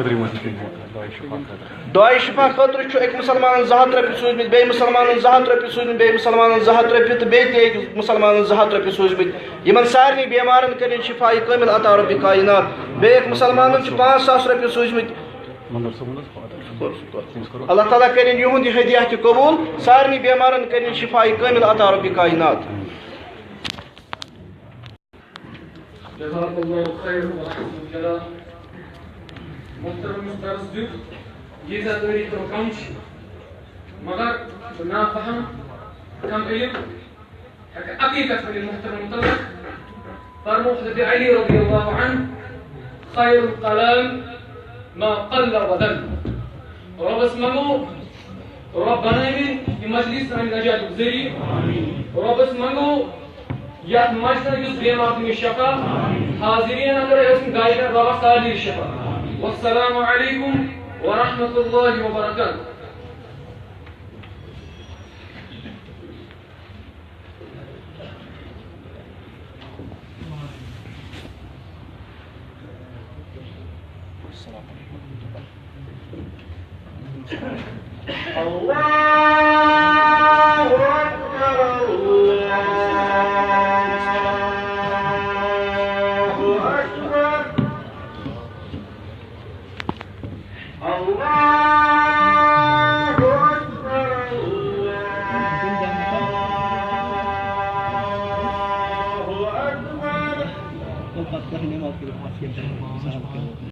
دعائے شفا خٲطرٕ چھُ أکۍ مُسلمانَن زٕ ہتھ رۄپیہِ سوٗزمٕتۍ، بیٚیہِ مُسلمانَن زٕ ہتھ رۄپیہِ سوٗزمٕتۍ، بیٚیہِ مُسلمانَن زٕ ہتھ رۄپیہِ تہٕ بیٚیہِ تہِ أکۍ مُسلمانَن زٕ ہتھ رۄپیہِ سوٗزمٕتۍ۔ یِمَن سارنٕے بیمارَن کٔرِن شفاء کٲمِل عطا ربِ کائنات۔ بیٚیہِ أکۍ مُسلمانَن چھِ پانٛژھ ساس رۄپیہِ سوٗزمٕتۍ۔ اللہ تعالیٰ کٔرِن یِہُنٛد یہِ ہدیہ تہِ قبوٗل۔ سارنٕے بیمارَن کٔرِن شفاء کٲمِل عطا ربِ کائنات۔ جزاک اللہ خیر و احسن الجزا۔ محترم، یُس درس دیُت، ییٖژاہ تعریٖف کم چھِ، مگر نافہم، کم علم، ہٮ۪کہِ عقیٖدت ؤنِتھ محترم مُتعلق۔ فرموو حضرت علی رضی اللہ عنہ، خیر الکلام ما قل و دل۔ رۄبس منٛگو، رۄب بنٲوِن یہِ مجلس سانہِ نجاتُک ذٔریعہٕ۔ رۄبس منٛگو، یتھ مجلسس یُس بیمار تٔمِس شفا، حاضرین اندر ٲسِن گاڑٮ۪ن رۄبس سارنٕے شفا۔ والسلام علیکم ورحمۃ اللہ وبرکاتہ۔ الله أكبر، الله أكبر، الله أكبر، الله أكبر۔